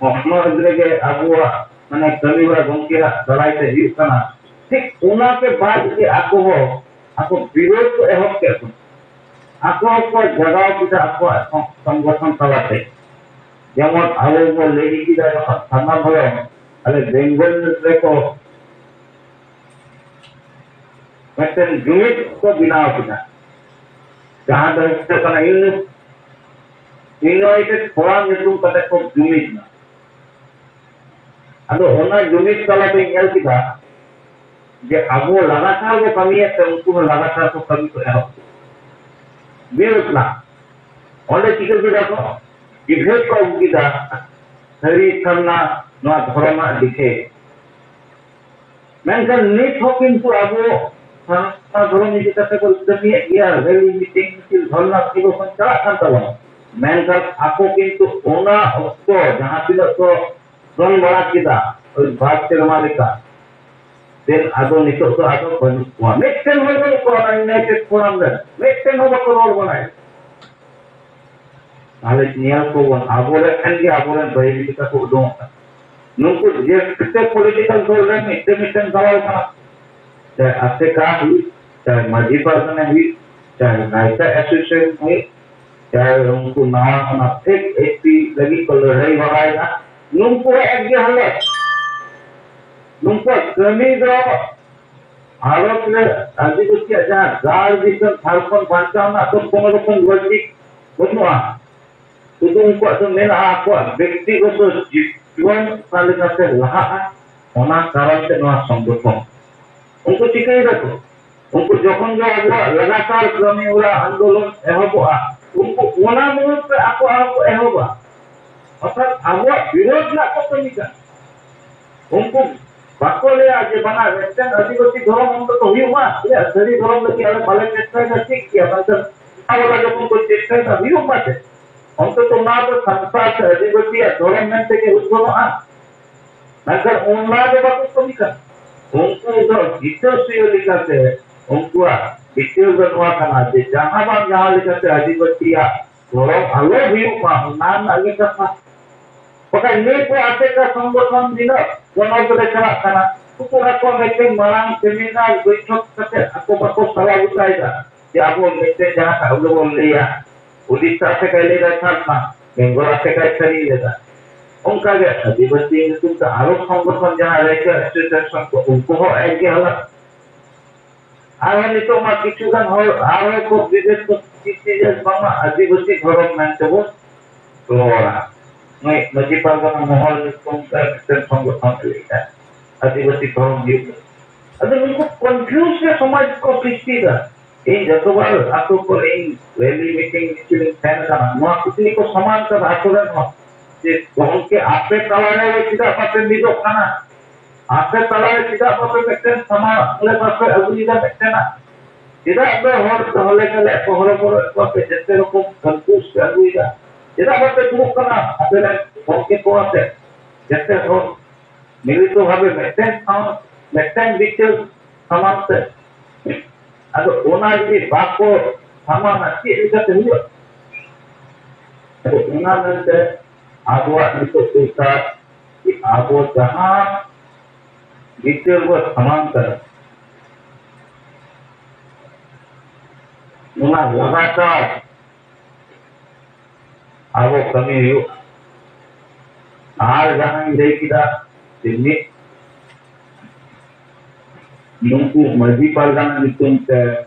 ᱦᱚᱱᱚᱛ ᱨᱮᱜᱮ ᱟᱵᱚᱣᱟᱜ ᱢᱟᱱᱮ ᱠᱟᱹᱢᱤ ᱦᱚᱨᱟ ᱜᱚᱢᱠᱮᱭᱟᱜ ᱫᱟᱨᱟᱭ ᱛᱮ ᱦᱩᱭᱩᱜ ᱠᱟᱱᱟ, ᱴᱷᱤᱠ ᱚᱱᱟ ᱠᱮ ᱵᱟᱫ ᱜᱮ ᱟᱠᱚ ᱦᱚᱸ ᱟᱠᱚ ᱵᱤᱨᱳᱫ ᱠᱚ ᱮᱦᱚᱵ ᱠᱮᱫ ᱠᱚ᱾ ᱟᱠᱚ ᱦᱚᱸᱠᱚ ᱡᱟᱜᱟᱣ ᱠᱮᱫᱟ ᱟᱠᱚᱣᱟᱜ ᱥᱚᱝ-, ᱥᱚᱝᱜᱚᱴᱷᱚᱱ ᱛᱟᱞᱟᱛᱮ᱾ ᱡᱮᱢᱚᱱ ᱟᱵᱚ ᱵᱚ ᱞᱟᱹᱭ ᱠᱮᱫᱟ ᱡᱚᱠᱷᱚᱱ ᱥᱟᱨᱱᱟ ᱫᱷᱚᱨᱚᱢ, ᱟᱞᱮ ᱵᱮᱝᱜᱚᱞ ᱨᱮᱠᱚ ᱢᱤᱫᱴᱮᱱ ᱡᱩᱢᱤᱫ ᱠᱚ ᱵᱮᱱᱟᱣ ᱠᱮᱫᱟ, ᱡᱟᱦᱟᱸ ᱫᱚ ᱦᱩᱭᱩᱜ ᱠᱟᱱᱟ ᱤᱭᱩᱱᱤ-, ᱤᱭᱩᱱᱟᱭᱴᱮᱰ ᱯᱷᱳᱨᱟᱢ ᱧᱩᱛᱩᱢ ᱠᱟᱛᱮ ᱠᱚ ᱡᱩᱢᱤᱫ ᱮᱱᱟ᱾ ᱟᱫᱚ ᱚᱱᱟ ᱡᱩᱢᱤᱫ ᱛᱟᱞᱟᱛᱮᱧ ᱧᱮᱞ ᱠᱮᱫᱟ ᱡᱮ ᱟᱵᱚ ᱞᱟᱜᱟᱛᱟᱨ ᱵᱚ ᱠᱟᱹᱢᱤᱭᱮᱫ ᱛᱮ ᱩᱱᱠᱩ ᱦᱚᱸ ᱞᱟᱜᱟᱛᱟᱨ ᱠᱚ ᱠᱟᱹᱢᱤ ᱠᱚ ᱮᱦᱚᱵ ᱠᱮᱫᱟ᱾ ᱵᱤᱨᱳᱫᱷ ᱨᱮᱱᱟᱜ ᱚᱸᱰᱮ ᱪᱤᱠᱟᱹ ᱠᱮᱫᱟ ᱠᱚ, ᱵᱤᱵᱷᱮᱫ ᱠᱚ ᱟᱹᱜᱩ ᱠᱮᱫᱟ, ᱥᱟᱹᱨᱤ ᱥᱟᱨᱱᱟ ᱱᱚᱣᱟ ᱫᱷᱚᱨᱚᱢᱟᱜ ᱫᱤᱠᱷᱮ᱾ ᱢᱮᱱᱠᱷᱟᱱ ᱱᱤᱛ ᱦᱚᱸ ᱠᱤᱱᱛᱩ ᱟᱵᱚ ᱥᱟᱨᱱᱟ ᱫᱷᱚᱨᱚᱢ ᱤᱫᱤ ᱠᱟᱛᱮ ᱠᱚ ᱠᱟᱹᱢᱤᱭᱮᱫ ᱜᱮᱭᱟ, ᱨᱮᱞᱤ, ᱢᱤᱴᱤᱝ, ᱢᱤᱪᱷᱤᱞ, ᱫᱷᱚᱨᱱᱟ, ᱯᱨᱚᱫᱚᱨᱥᱚᱱ ᱪᱟᱞᱟᱜ ᱠᱟᱱ ᱛᱟᱵᱚᱱᱟ᱾ ᱢᱮᱱᱠᱷᱟᱱ ᱟᱠᱚ ᱠᱤᱱᱛᱩ ᱚᱱᱟ ᱚᱠᱛᱚ ᱡᱟᱦᱟᱸ ᱛᱤᱱᱟᱹᱜ ᱠᱚ ᱫᱚᱱ ᱵᱟᱲᱟ ᱠᱮᱫᱟ, ᱳᱭ ᱵᱟᱨ ᱥᱮᱨᱢᱟ ᱞᱮᱠᱟ, ᱫᱮᱱ ᱟᱫᱚ ᱱᱤᱛᱚᱜ ᱫᱚ ᱟᱫᱚ ᱵᱟᱹᱱᱩᱜ ᱠᱚᱣᱟ, ᱢᱤᱫᱴᱮᱱ ᱦᱚᱸ ᱵᱟᱹᱱᱩᱜ ᱠᱚᱣᱟ᱾ ᱚᱱᱟ ᱤᱭᱩᱱᱟᱭᱴᱮᱰ ᱯᱷᱳᱨᱟᱢ ᱨᱮ ᱢᱤᱫᱴᱮᱱ ᱦᱚᱸ ᱵᱟᱠᱚ ᱨᱚᱲ ᱵᱟᱲᱟᱭᱟ᱾ ᱛᱟᱦᱞᱮ ᱧᱮᱞ ᱠᱚᱵᱚᱱ, ᱟᱵᱚᱨᱮᱱ ᱠᱷᱟᱱ ᱜᱮ ᱟᱵᱚᱨᱮᱱ ᱵᱟᱹᱭᱨᱤ ᱞᱮᱠᱟ ᱠᱚ ᱩᱰᱩᱝᱚᱜ ᱠᱟᱱᱟ᱾ ᱱᱩᱠᱩ ᱡᱮᱛᱮ ᱯᱚᱞᱤᱴᱤᱠᱟᱞ ᱫᱚᱞ ᱨᱮ ᱢᱤᱫᱴᱮᱱ ᱢᱤᱫᱴᱮᱱ ᱫᱟᱞᱟᱞ ᱠᱟᱱᱟ, ᱪᱟᱦᱮ ᱟᱥᱮᱠᱟ ᱦᱩᱭᱩᱜ, ᱪᱟᱦᱮ ᱢᱟᱹᱡᱷᱤ ᱯᱟᱨᱜᱟᱱᱟ ᱦᱩᱭᱩᱜ, ᱪᱟᱦᱮ ᱱᱟᱭᱠᱟ ᱮᱥᱳᱥᱤᱭᱮᱥᱚᱱ ᱦᱩᱭᱩᱜ, ᱪᱟᱦᱮ ᱩᱱᱠᱩ ᱱᱟᱣᱟ ᱚᱱᱟ ᱯᱷᱮᱠ ᱮᱥ ᱯᱤ ᱞᱟᱹᱜᱤᱫ ᱠᱚ ᱞᱟᱹᱲᱦᱟᱹᱭ ᱵᱟᱲᱟᱭᱮᱫᱟ᱾ ᱱᱩᱠᱩᱣᱟᱜ ᱮᱠ ᱜᱮ ᱦᱟᱞᱚᱛ᱾ ᱱᱩᱠᱩᱣᱟᱜ ᱠᱟᱹᱢᱤ ᱫᱚ ᱵᱷᱟᱨᱚᱛ ᱨᱮ ᱟᱹᱫᱤᱵᱟᱹᱥᱤᱭᱟᱜ ᱡᱟᱦᱟᱸ ᱜᱟᱲ ᱫᱤᱥᱚᱢ ᱡᱷᱟᱲᱠᱷᱚᱸᱰ ᱵᱟᱧᱪᱟᱣ ᱨᱮᱱᱟᱜ ᱫᱚ ᱠᱳᱱᱳ ᱨᱚᱠᱚᱢ ᱞᱚᱡᱤᱠ ᱵᱟᱹᱱᱩᱜᱼᱟ᱾ ᱥᱩᱫᱷᱩ ᱩᱱᱠᱩᱣᱟᱜ ᱫᱚ ᱢᱮᱱᱟᱜᱼᱟ ᱟᱠᱚᱣᱟᱜ ᱵᱮᱠᱛᱤᱜᱚᱛᱚ ᱡᱤᱵᱚᱱ ᱚᱠᱟ ᱞᱮᱠᱟᱛᱮ ᱞᱟᱦᱟᱜᱼᱟ, ᱚᱱᱟ ᱠᱟᱨᱚᱱ ᱛᱮ ᱱᱚᱣᱟ ᱥᱚᱝᱜᱚᱴᱷᱚᱱ᱾ ᱩᱱᱠᱩ ᱪᱤᱠᱟᱹᱭ ᱫᱟᱠᱚ? ᱩᱱᱠᱩ ᱡᱚᱠᱷᱚᱱ ᱜᱮ ᱟᱵᱚᱣᱟᱜ ᱞᱟᱜᱟᱛᱟᱨ ᱠᱟᱹᱢᱤ ᱦᱚᱨᱟ ᱟᱱᱫᱳᱞᱚᱱ ᱮᱦᱚᱵᱚᱜᱼᱟ, ᱩᱱᱠᱩ ᱚᱱᱟ ᱢᱩᱦᱩᱨᱛᱮ ᱟᱠᱚ ᱟᱨᱚ ᱠᱚ ᱮᱦᱚᱵᱟ᱾ ᱚᱨᱛᱷᱟᱛ ᱟᱵᱚᱣᱟᱜ ᱵᱤᱨᱳᱫᱷ ᱨᱮᱱᱟᱜ ᱠᱚ ᱠᱟᱹᱢᱤ ᱠᱟᱱᱟ᱾ ᱩᱱᱠᱩ ᱵᱟᱠᱚ ᱞᱟᱹᱭᱟ ᱡᱮ ᱵᱟᱝᱟ ᱢᱤᱫᱴᱟᱝ ᱟᱹᱫᱤᱵᱟᱹᱥᱤ ᱫᱷᱚᱨᱚᱢ ᱚᱱᱛᱚᱛᱚ ᱦᱩᱭᱩᱜ ᱢᱟ, ᱪᱮᱫᱟᱜ ᱥᱟᱹᱨᱤ ᱫᱷᱚᱨᱚᱢ ᱞᱟᱹᱜᱤᱫ ᱟᱞᱮ ᱵᱟᱞᱮ ᱪᱮᱥᱴᱟᱭᱮᱫᱟ, ᱴᱷᱤᱠ ᱜᱮᱭᱟ, ᱢᱮᱱᱠᱷᱟᱱ ᱚᱱᱟ ᱵᱚᱞᱟ ᱡᱚᱠᱷᱚᱱ ᱠᱚ ᱪᱮᱥᱴᱟᱭᱮᱫᱟ ᱦᱩᱭᱩᱜ ᱢᱟ ᱪᱮᱫ? ᱚᱱᱛᱚᱛᱚ ᱚᱱᱟ ᱫᱚ ᱥᱟᱱᱛᱟᱲ ᱥᱮ ᱟᱹᱫᱤᱵᱟᱹᱥᱤᱭᱟᱜ ᱫᱷᱚᱨᱚᱢ ᱢᱮᱱᱛᱮ ᱜᱮ ᱩᱪᱷᱟᱹᱱᱚᱜᱼᱟ᱾ ᱢᱮᱱᱠᱷᱟᱱ ᱚᱱᱟ ᱫᱚ ᱵᱟᱠᱚ ᱠᱟᱹᱢᱤ ᱠᱟᱱᱟ᱾ ᱩᱱᱠᱩ ᱫᱚ ᱦᱤᱥᱟᱹ ᱥᱩᱭᱟᱹ ᱞᱮᱠᱟᱛᱮ ᱩᱱᱠᱩᱣᱟᱜ ᱵᱤᱪᱟᱹᱨ ᱫᱚ ᱱᱚᱣᱟ ᱠᱟᱱᱟ ᱡᱮ ᱡᱟᱦᱟᱸ ᱵᱟᱝ ᱡᱟᱦᱟᱸ ᱞᱮᱠᱟᱛᱮ ᱟᱹᱫᱤᱵᱟᱹᱥᱤᱭᱟᱜ ᱜᱚᱲᱚ ᱟᱞᱚ ᱦᱩᱭᱩᱜ ᱢᱟ, ᱚᱱᱟ ᱨᱮᱱᱟᱜ ᱜᱮ ᱠᱟᱛᱷᱟ᱾ ᱵᱟᱠᱷᱟᱱ ᱱᱤᱭᱟᱹ ᱠᱚ ᱟᱥᱮᱠᱟ ᱥᱚᱝᱜᱚᱴᱷᱚᱱ ᱛᱤᱱᱟᱹᱜ ᱯᱚᱱᱚᱛ ᱨᱮ ᱪᱟᱞᱟᱜ ᱠᱟᱱᱟ, ᱩᱱᱠᱩ ᱟᱠᱚ ᱢᱤᱫᱴᱮᱱ ᱢᱟᱨᱟᱝ ᱥᱮᱢᱤᱱᱟᱨ ᱵᱳᱭᱴᱷᱚᱠ ᱠᱟᱛᱮ ᱟᱠᱚ ᱵᱟᱠᱚ ᱥᱟᱞᱟ ᱜᱚᱴᱟᱭᱮᱫᱟ ᱡᱮ ᱟᱵᱚ ᱢᱤᱫᱴᱮᱱ ᱡᱟᱦᱟᱸᱴᱟᱜ ᱟᱵᱚ ᱵᱚᱱ ᱞᱟᱹᱭᱟ, ᱩᱰᱤᱥᱟ ᱟᱥᱮᱠᱟᱭ ᱞᱟᱹᱭ ᱫᱟ ᱪᱷᱟᱛᱱᱟ, ᱵᱮᱝᱜᱚᱞ ᱟᱥᱮᱠᱟᱭ ᱥᱟᱹᱨᱤ ᱞᱮᱫᱟ᱾ ᱚᱱᱠᱟᱜᱮ ᱟᱹᱫᱤᱵᱟᱹᱥᱤ ᱧᱩᱛᱩᱢ ᱛᱮ ᱟᱨᱚ ᱥᱚᱝᱜᱚᱴᱷᱚᱱ ᱡᱟᱦᱟᱸ ᱨᱟᱹᱭᱠᱟᱹ ᱮᱥᱳᱥᱤᱭᱮᱥᱚᱱ ᱠᱚ, ᱩᱱᱠᱩ ᱦᱚᱸ ᱮᱠ ᱜᱮ ᱦᱟᱞᱚᱛ᱾ ᱟᱨᱦᱚᱸ ᱱᱤᱛᱚᱜ ᱢᱟ ᱠᱤᱪᱷᱩ ᱜᱟᱱ ᱦᱚᱲ ᱟᱨᱦᱚᱸ ᱠᱚ ᱵᱤᱵᱷᱮᱫ ᱠᱚ ᱥᱨᱤᱥᱴᱤ ᱡᱮ ᱵᱟᱝᱢᱟ ᱟᱹᱫᱤᱵᱟᱹᱥᱤ ᱫᱷᱚᱨᱚᱢ ᱢᱮᱱᱛᱮ ᱵᱚ ᱨᱚᱲᱟ᱾ ᱱᱩᱭ ᱢᱟᱹᱡᱷᱤ ᱯᱟᱨᱜᱟᱱᱟ ᱢᱚᱦᱚᱞ ᱧᱩᱛᱩᱢ ᱛᱮ ᱢᱤᱫᱴᱮᱱ ᱥᱚᱝᱜᱚᱴᱷᱚᱱ ᱮ ᱞᱟᱹᱭᱮᱫᱟ, ᱟᱹᱫᱤᱵᱟᱹᱥᱤ ᱫᱷᱚᱨᱚᱢ ᱦᱩᱭᱩᱜ ᱠᱟᱱᱟ᱾ ᱟᱫᱚ ᱱᱩᱠᱩ ᱠᱚᱱᱯᱷᱤᱭᱩᱡᱽ ᱨᱮ ᱥᱚᱢᱟᱡᱽ ᱠᱚ ᱥᱨᱤᱥᱴᱤᱭᱮᱫᱟ᱾ ᱤᱧ ᱡᱚᱛᱚᱵᱟᱨ ᱟᱛᱳ ᱠᱚᱨᱮ ᱤᱧ ᱨᱮᱞᱤ ᱢᱤᱴᱤᱝ ᱢᱤᱪᱷᱤᱞ ᱤᱧ ᱥᱮᱱ ᱟᱠᱟᱱᱟ, ᱱᱚᱣᱟ ᱠᱩᱠᱞᱤ ᱠᱚ ᱥᱚᱢᱟᱱ ᱠᱟᱫᱟ ᱟᱛᱳ ᱨᱮᱱ ᱦᱚᱲ ᱡᱮ, "ᱜᱚᱢᱠᱮ, ᱟᱯᱮ ᱛᱟᱞᱟᱨᱮ ᱪᱮᱫᱟᱜ ᱵᱟᱯᱮ ᱢᱤᱫᱚᱜ ᱠᱟᱱᱟ? ᱟᱯᱮ ᱛᱟᱞᱟᱨᱮ ᱪᱮᱫᱟᱜ ᱵᱟᱯᱮ ᱢᱤᱫᱴᱮᱱ ᱥᱟᱢᱟᱝ ᱨᱮ ᱵᱟᱯᱮ ᱟᱹᱜᱩᱭᱮᱫᱟ ᱢᱤᱫᱴᱮᱱᱟᱜ? ᱪᱮᱫᱟᱜ ᱫᱚ ᱦᱚᱲ ᱫᱚᱦᱚ ᱞᱮᱠᱟ ᱞᱮ ᱦᱚᱨᱚ ᱵᱚᱨᱚᱭᱮᱫ ᱠᱚᱣᱟ ᱯᱮ, ᱡᱮᱛᱮ ᱨᱚᱠᱚᱢ ᱠᱚᱱᱯᱷᱤᱭᱩᱡᱽ ᱯᱮ ᱟᱹᱜᱩᱭᱮᱫᱟ? ᱪᱮᱫᱟᱜ ᱵᱟᱯᱮ ᱫᱩᱲᱩᱵ ᱠᱟᱱᱟ ᱟᱯᱮ ᱨᱮᱱ ᱜᱚᱢᱠᱮ ᱠᱚ ᱟᱛᱮ? ᱡᱮᱛᱮ ᱦᱚᱲ ᱢᱤᱞᱤᱛᱚ ᱵᱷᱟᱵᱮ ᱢᱤᱫᱴᱮᱱ ᱥᱟᱶ ᱢᱤᱫᱴᱮᱱ ᱵᱤᱪᱟᱹᱨ ᱥᱟᱢᱟᱝ ᱛᱮ?" ᱟᱫᱚ ᱚᱱᱟ ᱡᱩᱫᱤ ᱵᱟᱠᱚ ᱥᱟᱢᱟᱝᱟ, ᱪᱮᱫ ᱞᱮᱠᱟᱛᱮ ᱦᱩᱭᱩᱜᱼᱟ? ᱟᱫᱚ ᱚᱱᱟ ᱢᱮᱱᱛᱮ ᱟᱵᱚᱣᱟᱜ ᱱᱤᱛᱚᱜ ᱫᱚᱨᱠᱟᱨ ᱡᱮ ᱟᱵᱚ ᱡᱟᱦᱟᱸ ᱵᱤᱪᱟᱹᱨ ᱵᱚ ᱥᱟᱢᱟᱝ ᱠᱟᱱᱟ, ᱚᱱᱟ ᱞᱟᱜᱟᱛᱟᱨ ᱟᱵᱚ ᱠᱟᱹᱢᱤ ᱦᱩᱭᱩᱜᱼᱟ᱾ ᱟᱨ ᱡᱟᱦᱟᱸᱧ ᱞᱟᱹᱭ ᱠᱮᱫᱟ ᱡᱮ ᱢᱤᱫ ᱱᱩᱠᱩ ᱢᱟᱹᱡᱷᱤ ᱯᱟᱨᱜᱟᱱᱟ ᱧᱩᱛᱩᱢ ᱛᱮ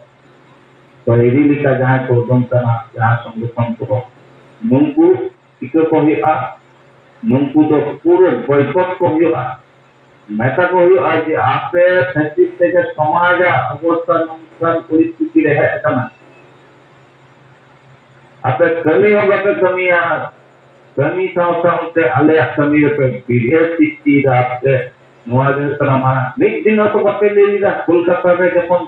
ᱵᱟᱹᱭᱨᱤ ᱞᱮᱠᱟ ᱡᱟᱦᱟᱸᱭ ᱠᱚ ᱩᱰᱩᱝ ᱠᱟᱱᱟ, ᱡᱟᱦᱟᱸ ᱥᱚᱝᱜᱚᱴᱷᱚᱱ ᱠᱚ, ᱱᱩᱠᱩ ᱪᱤᱠᱟᱹ ᱠᱚ ᱦᱩᱭᱩᱜᱼᱟ? ᱱᱩᱠᱩ ᱫᱚ ᱯᱩᱨᱟᱹ ᱵᱚᱭᱠᱚᱴ ᱠᱚ ᱦᱩᱭᱩᱜᱼᱟ᱾ ᱢᱮᱛᱟ ᱠᱚ ᱦᱩᱭᱩᱜᱼᱟ ᱡᱮ ᱟᱯᱮ ᱠᱷᱟᱹᱛᱤᱨ ᱛᱮᱜᱮ ᱥᱚᱢᱟᱡᱟᱜ ᱚᱵᱚᱥᱛᱟ ᱱᱚᱝᱠᱟᱱ ᱯᱚᱨᱤᱥᱛᱷᱤᱛᱤ ᱨᱮ ᱦᱮᱡ ᱟᱠᱟᱱᱟ᱾ ᱟᱯᱮ ᱠᱟᱹᱢᱤ ᱦᱚᱸ ᱵᱟᱯᱮ ᱠᱟᱹᱢᱤᱭᱟ, ᱠᱟᱹᱢᱤ ᱥᱟᱶ ᱥᱟᱶᱛᱮ ᱟᱞᱮᱭᱟᱜ ᱠᱟᱹᱢᱤ ᱨᱮᱯᱮ ᱵᱤᱜᱷᱟᱹ ᱥᱨᱤᱥᱴᱤᱭᱮᱫᱟ᱾ ᱟᱯᱮ ᱱᱚᱣᱟ ᱜᱮ ᱦᱩᱭᱩᱜ ᱠᱟᱱᱟ ᱢᱟᱨᱟᱝ᱾ ᱢᱤᱫ ᱫᱤᱱ ᱦᱚᱸᱛᱚ ᱵᱟᱯᱮ ᱞᱟᱹᱭ ᱞᱮᱫᱟ, ᱠᱳᱞᱠᱟᱛᱟ ᱨᱮ ᱡᱚᱠᱷᱚᱱ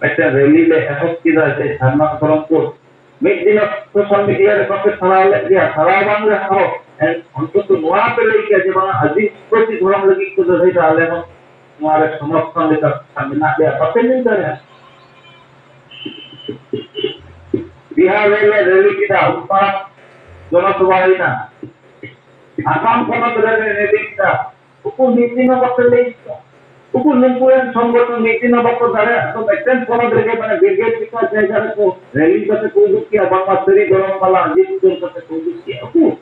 ᱢᱤᱫᱴᱮᱱ ᱨᱮᱞᱤ ᱞᱮ ᱮᱦᱚᱵ ᱠᱮᱫᱟ ᱡᱮ ᱥᱟᱨᱱᱟ ᱫᱷᱚᱨᱚᱢ ᱠᱳᱰ, ᱢᱤᱫ ᱫᱤᱱ ᱦᱚᱸ ᱥᱳᱥᱟᱞ ᱢᱤᱰᱤᱭᱟ ᱨᱮ ᱵᱟᱯᱮ ᱪᱷᱟᱲᱟᱣ ᱞᱮᱫ ᱜᱮᱭᱟ᱾ ᱪᱷᱟᱲᱟᱣ ᱵᱟᱝ ᱨᱮᱦᱚᱸ ᱮᱱ-, ᱚᱱᱛᱚᱛᱚ ᱱᱚᱣᱟ ᱯᱮ ᱞᱟᱹᱭ ᱠᱮᱭᱟ ᱡᱮ ᱵᱟᱝᱟ, ᱟᱹᱫᱤᱵᱟᱹᱥᱤ ᱫᱷᱚᱨᱚᱢ ᱞᱟᱹᱜᱤᱫ ᱠᱚ ᱞᱟᱹᱲᱦᱟᱹᱭ ᱫᱟ, ᱟᱞᱮ ᱦᱚᱸ ᱱᱚᱣᱟ ᱨᱮ ᱥᱚᱢᱚᱨᱛᱷᱚᱱ ᱞᱮᱠᱟ ᱢᱮᱱᱟᱜ ᱞᱮᱭᱟ, ᱵᱟᱯᱮ ᱞᱟᱹᱭ ᱫᱟᱲᱮᱭᱟᱜᱼᱟ᱾ ᱵᱤᱦᱟᱨ ᱨᱮᱞᱮ ᱨᱮᱞᱤ ᱠᱮᱫᱟ, ᱩᱱ ᱢᱟᱨᱟᱝ ᱡᱚᱱᱚᱥᱚᱵᱷᱟ ᱦᱩᱭᱱᱟ᱾ ᱟᱥᱟᱢ ᱯᱚᱱᱚᱛ ᱨᱮᱞᱮ ᱨᱮᱞᱤ ᱠᱮᱫᱟ, ᱩᱠᱩᱨ ᱢᱤᱫ ᱫᱤᱱ ᱦᱚᱸ ᱵᱟᱯᱮ ᱞᱟᱹᱭ ᱠᱮᱫᱟ᱾ ᱩᱠᱩᱨ ᱱᱩᱠᱩ ᱨᱮᱱ ᱥᱚᱝᱜᱚᱴᱷᱚᱱ ᱢᱤᱫ ᱫᱤᱱ ᱦᱚᱸ ᱵᱟᱠᱚ ᱫᱟᱲᱮᱭᱟᱜ ᱫᱚ, ᱢᱤᱫᱴᱮᱱ ᱯᱚᱱᱚᱛ ᱨᱮᱜᱮ ᱢᱟᱱᱮ ᱵᱤᱨᱜᱮᱰ ᱞᱮᱠᱟ ᱡᱟᱭᱜᱟ ᱨᱮᱠᱚ ᱨᱮᱞᱤ ᱠᱟᱛᱮ ᱠᱚ ᱩᱫᱩᱜ ᱠᱮᱜᱼᱟ, ᱵᱟᱝᱢᱟ ᱥᱟᱹᱨᱤ ᱫᱷᱚᱨᱚᱢ ᱵᱟᱞᱟ ᱡᱤᱛ ᱩᱛᱟᱹᱨ ᱠᱟᱛᱮ ᱠᱚ ᱩᱫᱩᱜ ᱠᱮᱜᱼᱟ᱾ ᱩᱠᱩᱨ?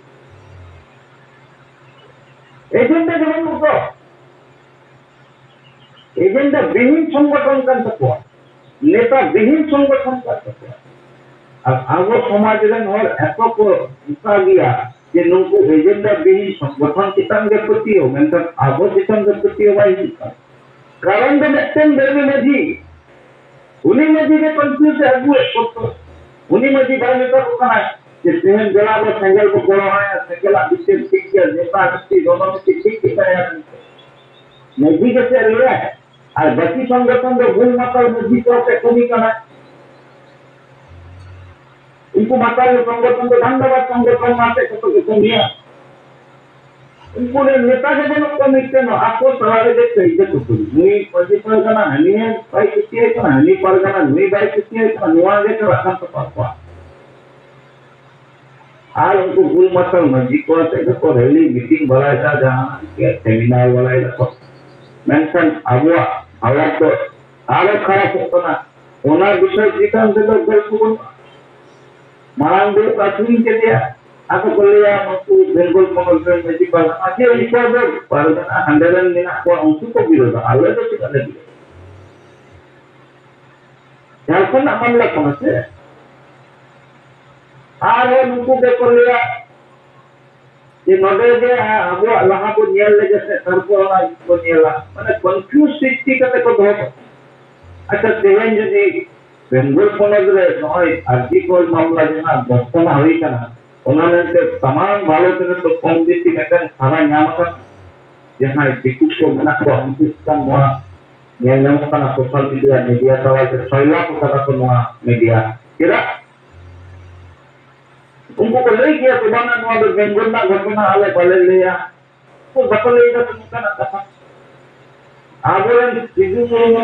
ᱮᱡᱮᱱᱰᱟ ᱜᱮ ᱵᱟᱹᱱᱩᱜ ᱫᱚ᱾ ᱮᱡᱮᱱᱰᱟ ᱵᱤᱦᱤᱱ ᱥᱚᱝᱜᱚᱴᱷᱚᱱ ᱠᱟᱱ ᱛᱟᱠᱚᱣᱟ, ᱱᱮᱛᱟ ᱵᱤᱦᱤᱱ ᱥᱚᱝᱜᱚᱴᱷᱚᱱ ᱠᱟᱱ ᱛᱟᱠᱚᱣᱟ᱾ ᱟᱨ ᱟᱵᱚ ᱥᱚᱢᱟᱡᱽ ᱨᱮᱱ ᱦᱚᱲ ᱮᱛᱚ ᱠᱚ ᱚᱱᱠᱟ ᱜᱮᱭᱟ ᱡᱮ ᱱᱩᱠᱩ ᱮᱡᱮᱱᱰᱟ ᱵᱤᱦᱤᱱ ᱥᱚᱝᱜᱚᱴᱷᱚᱱ ᱪᱮᱛᱟᱱ ᱜᱮ ᱯᱟᱹᱛᱭᱟᱹᱣ, ᱢᱮᱱᱠᱷᱟᱱ ᱟᱵᱚ ᱪᱮᱛᱟᱱ ᱫᱚ ᱯᱟᱹᱛᱭᱟᱹᱣ ᱵᱟᱭ ᱦᱤᱡᱩᱜ ᱠᱟᱱᱟ᱾ ᱠᱟᱨᱚᱱ ᱫᱚ ᱢᱤᱫᱴᱮᱱ ᱫᱷᱚᱨᱢᱤ ᱢᱟᱹᱡᱷᱤ, ᱩᱱᱤ ᱢᱟᱹᱡᱷᱤ ᱜᱮ confuse ᱮ ᱟᱹᱜᱩᱭᱮᱫ ᱠᱚ᱾ ᱩᱱᱤ ᱢᱟᱹᱡᱷᱤ ᱵᱟᱭ ᱢᱮᱛᱟ ᱠᱚ ᱠᱟᱱᱟ ᱡᱮ ᱛᱮᱦᱮᱧ ᱫᱮᱞᱟ ᱵᱚ ᱥᱮᱸᱜᱮᱞ ᱵᱚ ᱜᱚᱲᱚ ᱟᱭᱟ, ᱥᱮᱸᱜᱮᱞᱟᱜ ᱵᱤᱪᱟᱹᱨ ᱴᱷᱤᱠ ᱜᱮᱭᱟ, ᱱᱮᱛᱟ ᱜᱩᱥᱴᱤ ᱨᱚᱱᱚᱱᱤᱛᱤ ᱴᱷᱤᱠ ᱜᱮ ᱛᱟᱦᱮᱸ ᱠᱟᱱᱟ᱾ ᱢᱟᱹᱡᱷᱤ ᱜᱮ ᱪᱮᱫ ᱞᱟᱹᱭᱟᱭ? ᱟᱨ ᱵᱟᱹᱠᱤ ᱥᱚᱝᱜᱚᱴᱷᱚᱱ ᱫᱚ ᱵᱷᱩᱞ ᱢᱟᱛᱟᱞ ᱢᱟᱹᱡᱷᱤ ᱠᱚ ᱟᱛᱮ ᱠᱟᱹᱢᱤ ᱠᱟᱱᱟ᱾ ᱩᱱᱠᱩ ᱢᱟᱛᱟᱞ ᱥᱚᱝᱜᱚᱴᱷᱚᱱ ᱫᱚ ᱫᱷᱟᱱᱫᱟᱵᱟᱫ ᱥᱚᱝᱜᱚᱴᱷᱚᱱ ᱟᱛᱮ ᱠᱚ ᱠᱟᱹᱢᱤᱭᱟ᱾ ᱩᱱᱠᱩ ᱨᱮᱱ ᱱᱮᱛᱟ ᱜᱮ ᱵᱟᱹᱱᱩᱜ ᱠᱚᱣᱟ ᱢᱤᱫᱴᱮᱱ ᱦᱚᱸ᱾ ᱟᱠᱚ ᱛᱟᱞᱟ ᱨᱮᱜᱮ ᱠᱟᱹᱭᱡᱟᱹ ᱠᱷᱟᱹᱯᱟᱹᱨᱤ᱾ ᱱᱩᱭ ᱢᱟᱹᱡᱷᱤ ᱯᱟᱨᱜᱟᱱᱟ ᱦᱟᱹᱱᱤ ᱵᱟᱭ ᱠᱩᱥᱤᱭᱟᱭ ᱠᱟᱱᱟ, ᱦᱟᱹᱱᱤ ᱯᱟᱨᱜᱟᱱᱟ ᱱᱩᱭ ᱵᱟᱭ ᱠᱩᱥᱤᱭᱟᱭ ᱠᱟᱱᱟ, ᱱᱚᱣᱟ ᱜᱮ ᱪᱟᱞᱟᱜ ᱠᱟᱱ ᱛᱟᱠᱚᱣᱟ ᱟᱠᱚᱣᱟᱜ᱾ ᱟᱨ ᱩᱱᱠᱩ ᱵᱷᱩᱞ ᱢᱟᱛᱟᱞ ᱢᱟᱹᱡᱷᱤ ᱠᱚ ᱟᱛᱮ ᱜᱮᱠᱚ ᱨᱮᱞᱤ ᱢᱤᱴᱤᱝ ᱵᱟᱲᱟᱭᱮᱫᱟ, ᱡᱟᱦᱟᱸ ᱥᱮᱢᱤᱱᱟᱨ ᱵᱟᱲᱟᱭᱮᱫᱟ ᱠᱚ᱾ ᱢᱮᱱᱠᱷᱟᱱ ᱟᱵᱚᱣᱟᱜ ᱦᱟᱞᱚᱛ ᱫᱚ ᱟᱨᱚ ᱠᱷᱟᱨᱟᱯᱚᱜ ᱠᱟᱱᱟ᱾ ᱚᱱᱟ ᱵᱤᱥᱚᱭ ᱪᱮᱛᱟᱱ ᱨᱮᱫᱚ ᱜᱚᱞᱯᱚ ᱵᱟᱹᱱᱩᱜᱼᱟ᱾ ᱢᱟᱲᱟᱝ ᱫᱚ ᱟᱹᱠᱷᱨᱤᱧ ᱠᱮᱫᱮᱭᱟ, ᱟᱫᱚ ᱠᱚ ᱞᱟᱹᱭᱟ, ᱱᱩᱠᱩ ᱵᱮᱝᱜᱚᱞ ᱯᱚᱱᱚᱛ ᱨᱮᱱ ᱢᱟᱹᱡᱷᱤ ᱯᱟᱨᱜᱟᱱᱟ, ᱪᱮᱫ ᱩᱱᱠᱩ ᱫᱚ ᱯᱟᱨᱜᱟᱱᱟ ᱦᱟᱸᱰᱮ ᱨᱮᱱ ᱢᱮᱱᱟᱜ ᱠᱚᱣᱟ, ᱩᱱᱠᱩ ᱠᱚ ᱵᱤᱨᱳᱫᱟ, ᱟᱞᱮ ᱫᱚ ᱪᱮᱫᱟᱜ ᱞᱮ ᱵᱤᱨᱳᱫᱟ? ᱡᱷᱟᱲᱠᱷᱚᱸᱰ ᱨᱮᱱᱟᱜ ᱢᱟᱢᱞᱟ ᱠᱟᱱᱟ ᱥᱮ? ᱟᱨᱦᱚᱸ ᱱᱩᱠᱩ ᱜᱮᱠᱚ ᱞᱟᱹᱭᱟ ᱡᱮ ᱱᱚᱰᱮ ᱜᱮ ᱟᱵᱚᱣᱟᱜ ᱞᱟᱦᱟ ᱵᱚᱱ ᱧᱮᱞ ᱞᱮᱜᱮ ᱥᱮ, ᱛᱟᱨᱯᱚᱨ ᱚᱱᱟ ᱵᱚᱱ ᱧᱮᱞᱟ᱾ ᱢᱟᱱᱮ confuse ᱥᱨᱤᱥᱴᱤ ᱠᱟᱛᱮ ᱠᱚ ᱫᱚᱦᱚ ᱠᱟᱜᱼᱟ᱾ ᱟᱪᱪᱷᱟ, ᱛᱮᱦᱮᱧ ᱡᱩᱫᱤ ᱵᱮᱝᱜᱚᱞ ᱯᱚᱱᱚᱛ ᱨᱮ ᱱᱚᱜᱼᱚᱭ ᱟᱨ ᱡᱤ ᱠᱚᱨ ᱢᱟᱢᱞᱟ ᱡᱟᱦᱟᱸ ᱜᱷᱚᱴᱚᱱᱟ ᱦᱩᱭ ᱠᱟᱱᱟ, ᱚᱱᱟ ᱢᱮᱱᱛᱮ ᱥᱟᱱᱟᱢ ᱵᱷᱟᱨᱚᱛ ᱨᱮ ᱛᱚ ᱠᱚᱢ ᱵᱮᱥᱤ ᱢᱤᱫᱴᱟᱝ ᱥᱟᱲᱟ ᱧᱟᱢ ᱟᱠᱟᱱᱟ᱾ ᱡᱟᱦᱟᱸᱭ ᱫᱤᱠᱩ ᱠᱚ ᱢᱮᱱᱟᱜ ᱠᱚᱣᱟ, ᱩᱱᱠᱩ ᱪᱮᱛᱟᱱ ᱱᱚᱣᱟ ᱧᱮᱞ ᱧᱟᱢᱚᱜ ᱠᱟᱱᱟ social media, media ᱛᱟᱞᱟᱛᱮ ᱥᱚᱭᱞᱟ ᱠᱚ ᱠᱟᱱᱟ ᱠᱚ ᱱᱚᱣᱟ media᱾ ᱪᱮᱫᱟᱜ? ᱩᱱᱠᱩ ᱠᱚ ᱞᱟᱹᱭ ᱜᱮᱭᱟ ᱠᱚ, "ᱵᱟᱝᱟ, ᱱᱚᱣᱟ ᱫᱚ ᱵᱮᱝᱜᱚᱞ ᱨᱮᱱᱟᱜ ᱜᱷᱚᱴᱚᱱᱟ, ᱟᱞᱮ ᱵᱟᱞᱮ ᱞᱟᱹᱭᱟ᱾" ᱩᱱᱠᱩ ᱵᱟᱠᱚ ᱞᱟᱹᱭ ᱫᱟ ᱱᱚᱝᱠᱟᱱᱟᱜ ᱠᱟᱛᱷᱟ᱾ ᱟᱵᱚᱨᱮᱱ ᱥᱤᱫᱩ ᱢᱩᱨᱢᱩ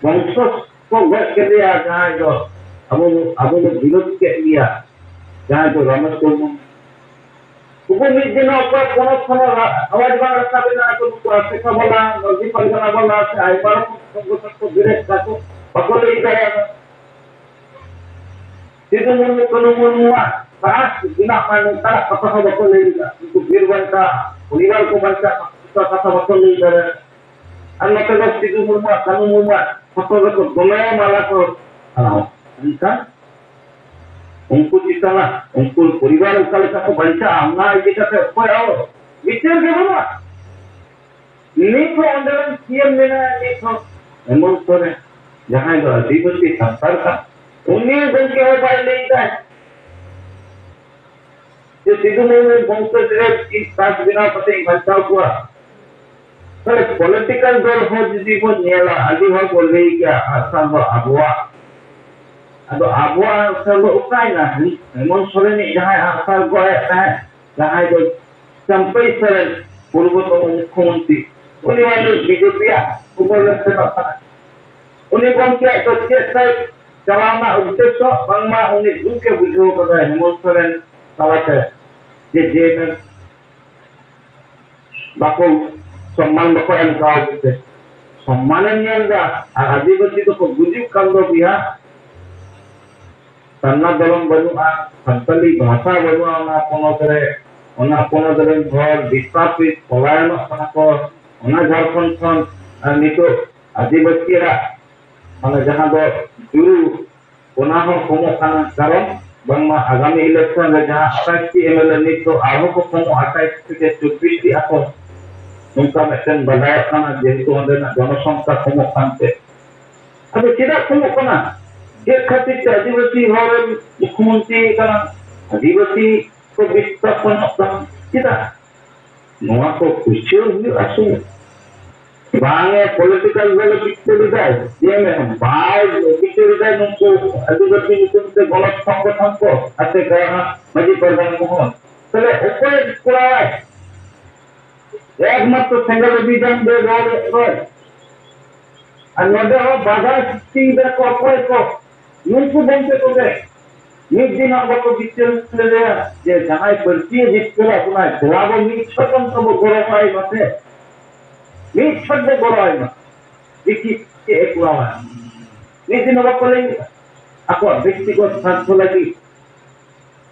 ᱵᱚᱝᱥᱚ ᱠᱚ ᱜᱚᱡ ᱠᱮᱫᱮᱭᱟ, ᱡᱟᱦᱟᱸᱭ ᱫᱚ ᱟᱵᱚ, ᱟᱵᱚ ᱵᱚ ᱵᱤᱨᱳᱫ ᱠᱮᱫ ᱜᱮᱭᱟ, ᱡᱟᱦᱟᱸᱭ ᱫᱚ ᱨᱟᱢᱮᱥ ᱢᱩᱨᱢᱩ᱾ ᱩᱱᱠᱩ ᱢᱤᱫ ᱫᱤᱱ ᱦᱚᱸ ᱚᱠᱚᱭ ᱯᱚᱱᱚᱛ ᱠᱷᱚᱱ ᱦᱚᱸ ᱟᱣᱟᱡᱽ ᱵᱟᱝ ᱨᱟᱠᱟᱵ ᱮᱱᱟ᱾ ᱟᱠᱚ ᱱᱩᱠᱩ ᱟᱥᱮᱠᱟ ᱵᱟᱞᱟ, ᱢᱟᱹᱡᱷᱤ ᱯᱟᱨᱜᱟᱱᱟ ᱵᱟᱞᱟ ᱥᱮ ᱟᱭᱢᱟ ᱨᱚᱠᱚᱢ ᱥᱚᱝᱜᱚᱴᱷᱚᱱ ᱠᱚ ᱵᱮᱨᱮᱫ ᱫᱟᱠᱚ, ᱵᱟᱠᱚ ᱞᱟᱹᱭ ᱫᱟᱲᱮᱭᱟᱜᱼᱟ᱾ ᱥᱤᱫᱩ ᱢᱩᱨᱢᱩ, ᱠᱟᱹᱱᱩ ᱢᱩᱨᱢᱩᱣᱟᱜ ᱥᱟᱦᱟᱥ ᱢᱮᱱᱟᱜ ᱢᱟ, ᱱᱚᱝᱠᱟᱱᱟᱜ ᱠᱟᱛᱷᱟ ᱦᱚᱸ ᱵᱟᱠᱚ ᱞᱟᱹᱭ ᱞᱮᱫᱟ᱾ ᱩᱱᱠᱩ ᱵᱤᱨ ᱵᱟᱧᱪᱟᱣ, ᱯᱚᱨᱤᱵᱟᱨ ᱠᱚ ᱵᱟᱧᱪᱟᱣ, ᱱᱚᱝᱠᱟ ᱠᱟᱛᱷᱟ ᱵᱟᱠᱚ ᱞᱟᱹᱭ ᱫᱟᱲᱮᱭᱟᱜᱼᱟ᱾ ᱟᱨ ᱱᱚᱛᱮ ᱫᱚ ᱥᱤᱫᱩ ᱢᱩᱨᱢᱩᱣᱟᱜ, ᱠᱟᱹᱱᱩ ᱢᱩᱨᱢᱩᱣᱟᱜ ᱯᱷᱚᱴᱚ ᱨᱮᱠᱚ ᱫᱚᱢᱮ ᱢᱟᱞᱟ ᱠᱚ ᱟᱨᱟᱣᱟ᱾ ᱢᱮᱱᱠᱷᱟᱱ ᱩᱱᱠᱩ ᱪᱮᱛᱟᱱ ᱨᱮ, ᱩᱱᱠᱩ ᱯᱚᱨᱤᱵᱟᱨ ᱚᱠᱟ ᱞᱮᱠᱟ ᱠᱚ ᱵᱟᱧᱪᱟᱜᱼᱟ, ᱚᱱᱟ ᱤᱫᱤ ᱠᱟᱛᱮ ᱚᱠᱚᱭᱟᱜ ᱦᱚᱸ ᱵᱤᱪᱟᱹᱨ ᱜᱮ ᱵᱟᱹᱱᱩᱜᱼᱟ᱾ ᱱᱤᱛ ᱦᱚᱸ ᱚᱸᱰᱮ ᱨᱮᱱ ᱥᱤ ᱮᱢ ᱢᱮᱱᱟᱭᱟ, ᱱᱤᱛ ᱦᱚᱸ ᱦᱮᱢᱚᱱᱛ ᱥᱚᱨᱮᱱ, ᱡᱟᱦᱟᱸᱭ ᱫᱚ ᱟᱹᱫᱤᱵᱟᱹᱥᱤ ᱥᱟᱱᱛᱟᱲ ᱠᱟᱱ, ᱩᱱᱤ ᱜᱚᱢᱠᱮ ᱦᱚᱸ ᱵᱟᱭ ᱞᱟᱹᱭ ᱫᱟᱭ ᱡᱮ ᱥᱤᱫᱩ ᱢᱩᱨᱢᱩ ᱵᱚᱝᱥᱚᱡᱽ ᱨᱮ ᱪᱮᱫ ᱪᱟᱥ ᱵᱮᱱᱟᱣ ᱠᱟᱛᱮ ᱤᱧ ᱵᱟᱧᱪᱟᱣ ᱠᱚᱣᱟ᱾ ᱛᱟᱦᱞᱮ political ᱫᱚᱞ ᱦᱚᱸ ᱡᱩᱫᱤ ᱵᱚᱱ ᱧᱮᱞᱟ, ᱟᱹᱰᱤ ᱦᱚᱲ ᱠᱚ ᱞᱟᱹᱭ ᱜᱮᱭᱟ ᱟᱜᱼᱥᱟᱨ ᱫᱚ ᱟᱵᱚᱣᱟᱜ᱾ ᱟᱫᱚ ᱟᱵᱚᱣᱟᱜ ᱟᱜᱼᱥᱟᱨ ᱫᱚ ᱚᱠᱟᱭᱮᱱᱟ? ᱦᱮᱢᱚᱱᱛ ᱥᱚᱨᱮᱱᱤᱡ ᱡᱟᱦᱟᱸᱭ ᱟᱜᱼᱥᱟᱨ ᱜᱚᱜ ᱮᱫ ᱛᱟᱦᱮᱸᱫ, ᱡᱟᱦᱟᱸᱭ ᱫᱚ ᱪᱟᱢᱯᱟᱹᱭ ᱥᱚᱨᱮᱱ, ᱯᱩᱨᱵᱚᱛᱚᱢ ᱢᱩᱠᱷᱭᱚᱢᱚᱱᱛᱨᱤ, ᱩᱱᱤ ᱢᱟ ᱱᱤᱛ ᱵᱤᱡᱮᱯᱤᱭᱟᱜ ᱩᱢᱚᱞ ᱨᱮ ᱥᱮᱱᱚᱜ ᱠᱟᱱᱟ᱾ ᱩᱱᱤ ᱜᱚᱢᱠᱮᱭᱟᱜ ᱫᱚ ᱪᱮᱫ ᱛᱟᱭ ᱪᱟᱞᱟᱣ ᱨᱮᱱᱟᱜ ᱩᱫᱽᱫᱮᱥᱥᱚ? ᱵᱟᱝᱢᱟ ᱩᱱᱤ ᱫᱩᱠ ᱮ ᱵᱩᱡᱷᱟᱹᱣ ᱠᱟᱫᱟ ᱦᱮᱢᱚᱱᱛ ᱥᱚᱨᱮᱱ ᱛᱟᱞᱟᱛᱮ, ᱡᱮ ᱡᱮ ᱵᱟᱠᱚ ᱥᱚᱢᱢᱟᱱ ᱵᱟᱠᱚ ᱮᱢ ᱠᱟᱣᱫᱮ ᱛᱮ᱾ ᱥᱚᱢᱢᱟᱱᱮᱢ ᱧᱮᱞ ᱮᱫᱟ, ᱟᱨ ᱟᱹᱫᱤᱵᱟᱹᱥᱤ ᱫᱚᱠᱚ ᱜᱩᱡᱩᱜ ᱠᱟᱱ ᱫᱚ ᱵᱚᱭᱦᱟ᱾ ᱥᱟᱨᱱᱟ ᱫᱷᱚᱨᱚᱢ ᱵᱟᱹᱱᱩᱜᱼᱟ, ᱥᱟᱱᱛᱟᱞᱤ ᱵᱷᱟᱥᱟ ᱵᱟᱹᱱᱩᱜᱼᱟ ᱚᱱᱟ ᱯᱚᱱᱚᱛ ᱨᱮ, ᱚᱱᱟ ᱯᱚᱱᱚᱛ ᱨᱮᱱ ᱦᱚᱲ ᱵᱤᱥᱛᱟᱯᱤᱛ ᱯᱚᱞᱟᱭᱚᱱᱚᱜ ᱠᱟᱱᱟ ᱠᱚ, ᱚᱱᱟ ᱡᱷᱟᱲᱠᱷᱚᱸᱰ ᱠᱷᱚᱱ᱾ ᱟᱨ ᱱᱤᱛᱚᱜ ᱟᱹᱫᱤᱵᱟᱹᱥᱤᱭᱟᱜ ᱢᱟᱱᱮ ᱡᱟᱦᱟᱸ ᱫᱚ ᱡᱩᱲᱩ, ᱚᱱᱟ ᱦᱚᱸ ᱠᱚᱢᱚᱜ ᱠᱟᱱᱟ᱾ ᱠᱟᱨᱚᱱ ᱵᱟᱝᱢᱟ ᱟᱜᱟᱢᱤ election ᱨᱮ ᱡᱟᱦᱟᱸ ᱟᱴᱷᱟᱥ ᱴᱤ MLA ᱱᱤᱛ ᱫᱚ ᱟᱨᱦᱚᱸ ᱠᱚ ᱠᱚᱢᱚᱜᱼᱟ, ᱟᱴᱷᱟᱥ ᱴᱤ ᱛᱷᱮᱠᱮ ᱪᱚᱵᱵᱤᱥ ᱴᱤ ᱟᱠᱚ, ᱱᱚᱝᱠᱟ ᱢᱤᱫᱴᱮᱱ ᱵᱟᱰᱟᱭᱚᱜ ᱠᱟᱱᱟ, ᱡᱮᱦᱮᱛᱩ ᱚᱸᱰᱮᱱᱟᱜ ᱡᱚᱱᱚᱥᱚᱝᱠᱷᱟ ᱠᱚᱢᱚᱜ ᱠᱟᱱᱛᱮ᱾ ᱟᱫᱚ ᱪᱮᱫᱟᱜ ᱠᱚᱢᱚᱜ ᱠᱟᱱᱟ? ᱪᱮᱫ ᱠᱷᱟᱹᱛᱤᱨ ᱛᱮ ᱟᱹᱫᱤᱵᱟᱹᱥᱤ ᱦᱚᱲ ᱨᱮᱱ ᱢᱩᱠᱷᱭᱚᱢᱚᱱᱛᱨᱤ ᱠᱟᱱᱟ, ᱟᱹᱫᱤᱵᱟᱹᱥᱤ ᱠᱚ ᱵᱤᱥᱛᱟᱯᱚᱱᱚᱜ ᱠᱟᱱᱟ? ᱪᱮᱫᱟᱜ? ᱱᱚᱣᱟ ᱠᱚ ᱵᱩᱡᱷᱟᱹᱣ ᱦᱩᱭᱩᱜᱼᱟ ᱥᱮ᱾ ᱵᱟᱝ ᱮ political ᱫᱚᱞᱮ ᱵᱤᱪᱟᱹᱨ ᱮᱫᱟᱭ, ᱡᱮ ᱢᱮᱱ ᱵᱟᱭ ᱵᱤᱪᱟᱹᱨ ᱮᱫᱟᱭ ᱱᱩᱠᱩ ᱟᱹᱫᱤᱵᱟᱹᱥᱤ ᱧᱩᱛᱩᱢ ᱛᱮ ᱜᱚᱞᱚᱛ ᱥᱚᱝᱜᱚᱴᱷᱚᱱ ᱠᱚ, ᱟᱛᱮ ᱜᱟᱲᱟ ᱢᱟᱹᱡᱷᱤ ᱯᱟᱨᱜᱟᱱᱟ ᱢᱚᱦᱚᱞ᱾ ᱛᱟᱦᱞᱮ ᱚᱠᱚᱭ ᱠᱚᱨᱟᱣᱟᱭ? ᱮᱠᱢᱟᱛᱨᱚ ᱥᱮᱸᱜᱮᱞ ᱚᱵᱷᱤᱡᱟᱱ ᱫᱚ ᱨᱚᱲ ᱮᱫ ᱫᱚᱭ᱾ ᱟᱨ ᱱᱚᱰᱮ ᱦᱚᱸ ᱵᱟᱫᱷᱟ ᱥᱨᱤᱥᱴᱤ ᱮᱫᱟ ᱠᱚ ᱚᱠᱚᱭ ᱠᱚ? ᱱᱩᱠᱩ ᱜᱚᱢᱠᱮ ᱠᱚᱜᱮ᱾ ᱢᱤᱫ ᱫᱤᱱ ᱦᱚᱸ ᱵᱟᱠᱚ ᱵᱤᱪᱟᱹᱨ ᱞᱮᱫᱮᱭᱟ ᱡᱮ ᱡᱟᱦᱟᱸᱭ ᱯᱟᱹᱨᱥᱤ ᱡᱤᱛᱠᱟᱹᱨ ᱟᱵᱚᱱᱟᱭ, ᱫᱮᱞᱟ ᱵᱚ ᱢᱤᱫ ᱪᱷᱚᱴ ᱚᱱᱛᱚ ᱵᱚ ᱜᱚᱲᱚ ᱟᱭ ᱢᱟᱥᱮ᱾ ᱢᱤᱫ ᱪᱷᱚᱴ ᱵᱚ ᱜᱚᱲᱚ ᱟᱭ ᱢᱟ᱾ ᱫᱮᱠᱷᱤ ᱪᱮᱫ ᱮ ᱠᱚᱨᱟᱣᱟ᱾ ᱢᱤᱫ ᱫᱤᱱ ᱦᱚᱸ ᱵᱟᱠᱚ ᱞᱟᱹᱭ ᱞᱮᱫᱟ᱾ ᱟᱠᱚᱣᱟᱜ ᱵᱮᱠᱛᱤᱜᱚᱛ ᱥᱟᱨᱛᱷᱚ ᱞᱟᱹᱜᱤᱫ᱾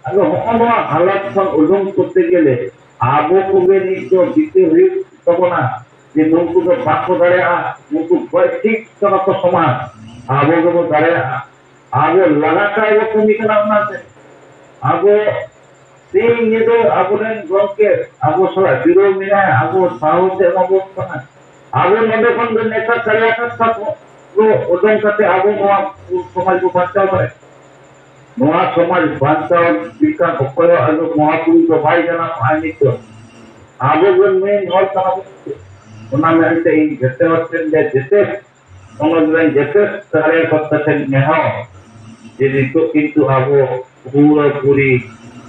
ᱟᱫᱚ ᱦᱚᱸᱜᱼᱚ ᱱᱚᱣᱟ ᱦᱟᱞᱚᱛ ᱠᱷᱚᱱ ᱩᱰᱩᱝ ᱠᱚᱨᱛᱮ ᱜᱮᱞᱮ ᱟᱵᱚ ᱠᱚᱜᱮ ᱱᱤᱛ ᱫᱚ ᱵᱤᱪᱟᱹᱨ ᱦᱩᱭᱩᱜ ᱛᱟᱵᱚᱱᱟ ᱡᱮ ᱱᱩᱠᱩ ᱫᱚ ᱵᱟᱠᱚ ᱫᱟᱲᱮᱭᱟᱜᱼᱟ, ᱱᱩᱠᱩ ᱜᱚᱡ ᱴᱷᱤᱠ ᱠᱟᱱᱟ ᱠᱚ ᱥᱚᱢᱟᱱ, ᱟᱵᱚ ᱜᱮᱵᱚ ᱫᱟᱲᱮᱭᱟᱜᱼᱟ᱾ ᱟᱵᱚ ᱞᱟᱜᱟᱛᱟᱨ ᱵᱚ ᱠᱟᱹᱢᱤ ᱠᱟᱱᱟ ᱚᱱᱟᱛᱮ᱾ ᱟᱵᱚ ᱥᱤᱧ ᱧᱤᱫᱟᱹ ᱟᱵᱚᱨᱮᱱ ᱜᱚᱢᱠᱮ ᱟᱵᱚ ᱥᱟᱞᱟᱜ ᱡᱩᱲᱟᱹᱣ ᱢᱮᱱᱟᱭᱟ, ᱟᱵᱚ ᱥᱟᱦᱚᱥ ᱮ ᱮᱢᱟ ᱵᱚᱱ ᱠᱟᱱᱟ᱾ ᱟᱵᱚ ᱱᱚᱰᱮ ᱠᱷᱚᱱ ᱫᱚ ᱱᱮᱛᱟ ᱠᱟᱨᱭᱟᱠᱚᱨᱛᱟ ᱠᱚ ᱩᱰᱩᱝ ᱠᱟᱛᱮ ᱟᱵᱚ ᱱᱚᱣᱟ ᱥᱚᱢᱟᱡᱽ ᱵᱚ ᱵᱟᱧᱪᱟᱣ ᱫᱟᱲᱮᱭᱟᱜᱼᱟ᱾ ᱱᱚᱣᱟ ᱥᱚᱢᱟᱡᱽ ᱵᱟᱧᱪᱟᱣ ᱞᱮᱠᱟᱱ ᱚᱠᱚᱭ ᱦᱚᱸ ᱟᱫᱚ ᱢᱚᱦᱟᱯᱩᱨᱩᱥ ᱫᱚ ᱵᱟᱭ ᱡᱟᱱᱟᱢᱚᱜᱼᱟ ᱱᱤᱛ ᱫᱚ᱾ ᱟᱵᱚ ᱜᱮ ᱢᱮᱱ ᱦᱚᱲ ᱠᱟᱱᱟ ᱵᱚᱱ᱾ ᱚᱱᱟ ᱢᱮᱱᱛᱮ ᱤᱧ ᱡᱚᱛᱚ ᱦᱚᱲ ᱴᱷᱮᱱ ᱜᱮ ᱡᱚᱛᱚ ᱯᱚᱱᱚᱛ ᱨᱮᱱ ᱡᱚᱛᱚ ᱠᱟᱨᱭᱟᱠᱚᱨᱛᱟ ᱴᱷᱮᱱ ᱱᱮᱦᱚᱨ ᱡᱮ ᱱᱤᱛᱚᱜ ᱠᱤᱱᱛᱩ ᱟᱵᱚ ᱯᱩᱨᱟᱹᱯᱩᱨᱤ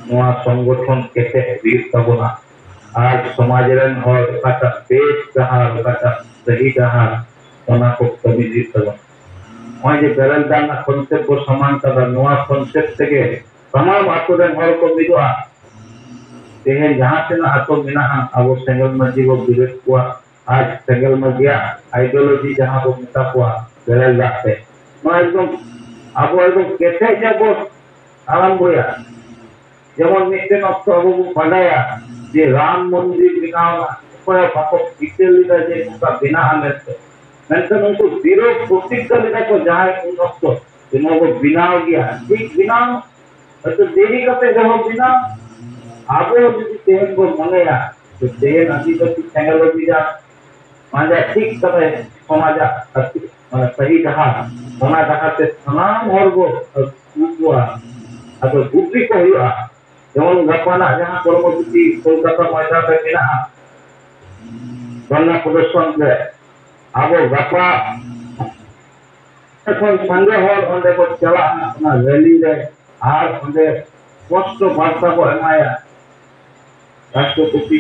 ᱱᱚᱣᱟ ᱥᱚᱝᱜᱚᱴᱷᱚᱱ ᱠᱮᱴᱮᱡ ᱦᱩᱭᱩᱜ ᱛᱟᱵᱚᱱᱟ᱾ ᱟᱨ ᱥᱚᱢᱟᱡᱽ ᱨᱮᱱ ᱦᱚᱲ ᱚᱠᱟᱴᱟᱜ ᱵᱮᱥ ᱰᱟᱦᱟᱨ, ᱚᱠᱟᱴᱟᱜ ᱥᱟᱹᱦᱤ ᱰᱟᱦᱟᱨ, ᱚᱱᱟ ᱠᱚ ᱠᱟᱹᱢᱤ ᱦᱩᱭᱩᱜ ᱛᱟᱵᱚᱱᱟ᱾ ᱱᱚᱜᱼᱚᱭ ᱡᱮ ᱵᱮᱨᱮᱞ ᱫᱟᱜ ᱨᱮᱱᱟᱜ concept ᱵᱚ ᱥᱟᱢᱟᱝ ᱠᱟᱫᱟ, ᱱᱚᱣᱟ concept ᱛᱮᱜᱮ ᱥᱟᱱᱟᱢ ᱟᱛᱳ ᱨᱮᱱ ᱦᱚᱲ ᱠᱚ ᱢᱤᱫᱚᱜᱼᱟ᱾ ᱛᱮᱦᱮᱧ ᱡᱟᱦᱟᱸ ᱛᱤᱱᱟᱹᱜ ᱟᱛᱳ ᱢᱮᱱᱟᱜᱼᱟ, ᱟᱵᱚ ᱥᱮᱸᱜᱮᱞ ᱢᱟᱹᱡᱷᱤ ᱵᱚ ᱵᱤᱨᱳᱫ ᱠᱚᱣᱟ, ᱟᱨ ᱥᱮᱸᱜᱮᱞ ᱢᱟᱹᱡᱷᱤᱭᱟᱜ ideology ᱡᱟᱦᱟᱸ ᱵᱚ ᱢᱮᱛᱟ ᱠᱚᱣᱟ ᱵᱮᱨᱮᱞ ᱫᱟᱜ ᱛᱮ, ᱱᱚᱣᱟ ᱮᱠᱫᱚᱢ ᱟᱵᱚ ᱮᱠᱫᱚᱢ ᱠᱮᱴᱮᱡ ᱧᱚᱜ ᱵᱚ ᱟᱨᱟᱢᱵᱚᱭᱟ᱾ ᱡᱮᱢᱚᱱ ᱢᱤᱫᱴᱮᱱ ᱚᱠᱛᱚ ᱟᱵᱚ ᱵᱚᱱ ᱵᱟᱰᱟᱭᱟ ᱡᱮ ᱨᱟᱢ ᱢᱚᱱᱫᱤᱨ ᱵᱮᱱᱟᱣ ᱨᱮᱱᱟᱜ ᱚᱠᱚᱭ ᱦᱚᱸ ᱵᱟᱠᱚ ᱪᱤᱱᱛᱟᱹ ᱞᱮᱫᱟ ᱡᱮ ᱱᱚᱝᱠᱟ ᱵᱮᱱᱟᱜᱼᱟ ᱢᱮᱱᱛᱮ, ᱢᱮᱱᱠᱷᱟᱱ ᱩᱱᱠᱩ ᱫᱤᱨᱚ ᱯᱨᱚᱛᱤᱜᱽᱜᱷᱟ ᱞᱮᱫᱟ ᱠᱚ ᱡᱟᱦᱟᱸᱭ ᱩᱱ ᱚᱠᱛᱚ ᱡᱮ ᱱᱚᱣᱟ ᱵᱚ ᱵᱮᱱᱟᱣ ᱜᱮᱭᱟ, ᱴᱷᱤᱠ ᱵᱮᱱᱟᱣ, ᱦᱚᱭᱛᱚ ᱫᱮᱨᱤ ᱠᱟᱛᱮ ᱨᱮᱦᱚᱸ ᱵᱮᱱᱟᱣ᱾ ᱟᱵᱚ ᱡᱩᱫᱤ ᱛᱮᱦᱮᱧ ᱵᱚ ᱢᱚᱱᱮᱭᱟ ᱡᱮ ᱛᱮᱦᱮᱧ ᱟᱹᱫᱤᱵᱟᱹᱥᱤ ᱥᱮᱸᱜᱮᱞ ᱚᱵᱷᱤᱡᱟᱱ ᱯᱟᱸᱡᱟ ᱴᱷᱤᱠ ᱠᱟᱛᱮ ᱥᱚᱢᱟᱡᱟᱜ ᱟᱹᱛᱤ-, ᱢᱟᱱᱮ ᱥᱟᱹᱦᱤ ᱰᱟᱦᱟᱨ, ᱚᱱᱟ ᱰᱟᱦᱟᱨ ᱛᱮ ᱥᱟᱱᱟᱢ ᱦᱚᱲ ᱵᱚ ᱟᱹᱜᱩ ᱠᱚᱣᱟ᱾ ᱟᱫᱚ ᱵᱩᱫᱽᱫᱷᱤ ᱠᱚ ᱦᱩᱭᱩᱜᱼᱟ᱾ ᱡᱮᱢᱚᱱ ᱜᱟᱯᱟᱱᱟᱜ ᱡᱟᱦᱟᱸ ᱠᱚᱨᱢᱚᱥᱩᱪᱤ ᱠᱳᱞᱠᱟᱛᱟ ᱢᱚᱭᱫᱟᱱ ᱨᱮ ᱢᱮᱱᱟᱜᱼᱟ, ᱫᱷᱚᱨᱱᱟ ᱯᱨᱚᱫᱚᱨᱥᱚᱱ ᱨᱮ, ᱟᱵᱚ ᱜᱟᱯᱟ ᱠᱷᱚᱱ ᱥᱟᱸᱜᱮ ᱦᱚᱲ ᱚᱸᱰᱮ ᱠᱚ ᱪᱟᱞᱟᱜᱼᱟ ᱚᱱᱟ ᱨᱮᱞᱤ ᱨᱮ, ᱟᱨ ᱚᱸᱰᱮ ᱥᱯᱚᱥᱴᱚ ᱵᱟᱨᱛᱟ ᱵᱚ ᱮᱢᱟᱭᱟ ᱨᱟᱥᱴᱨᱚᱯᱚᱛᱤ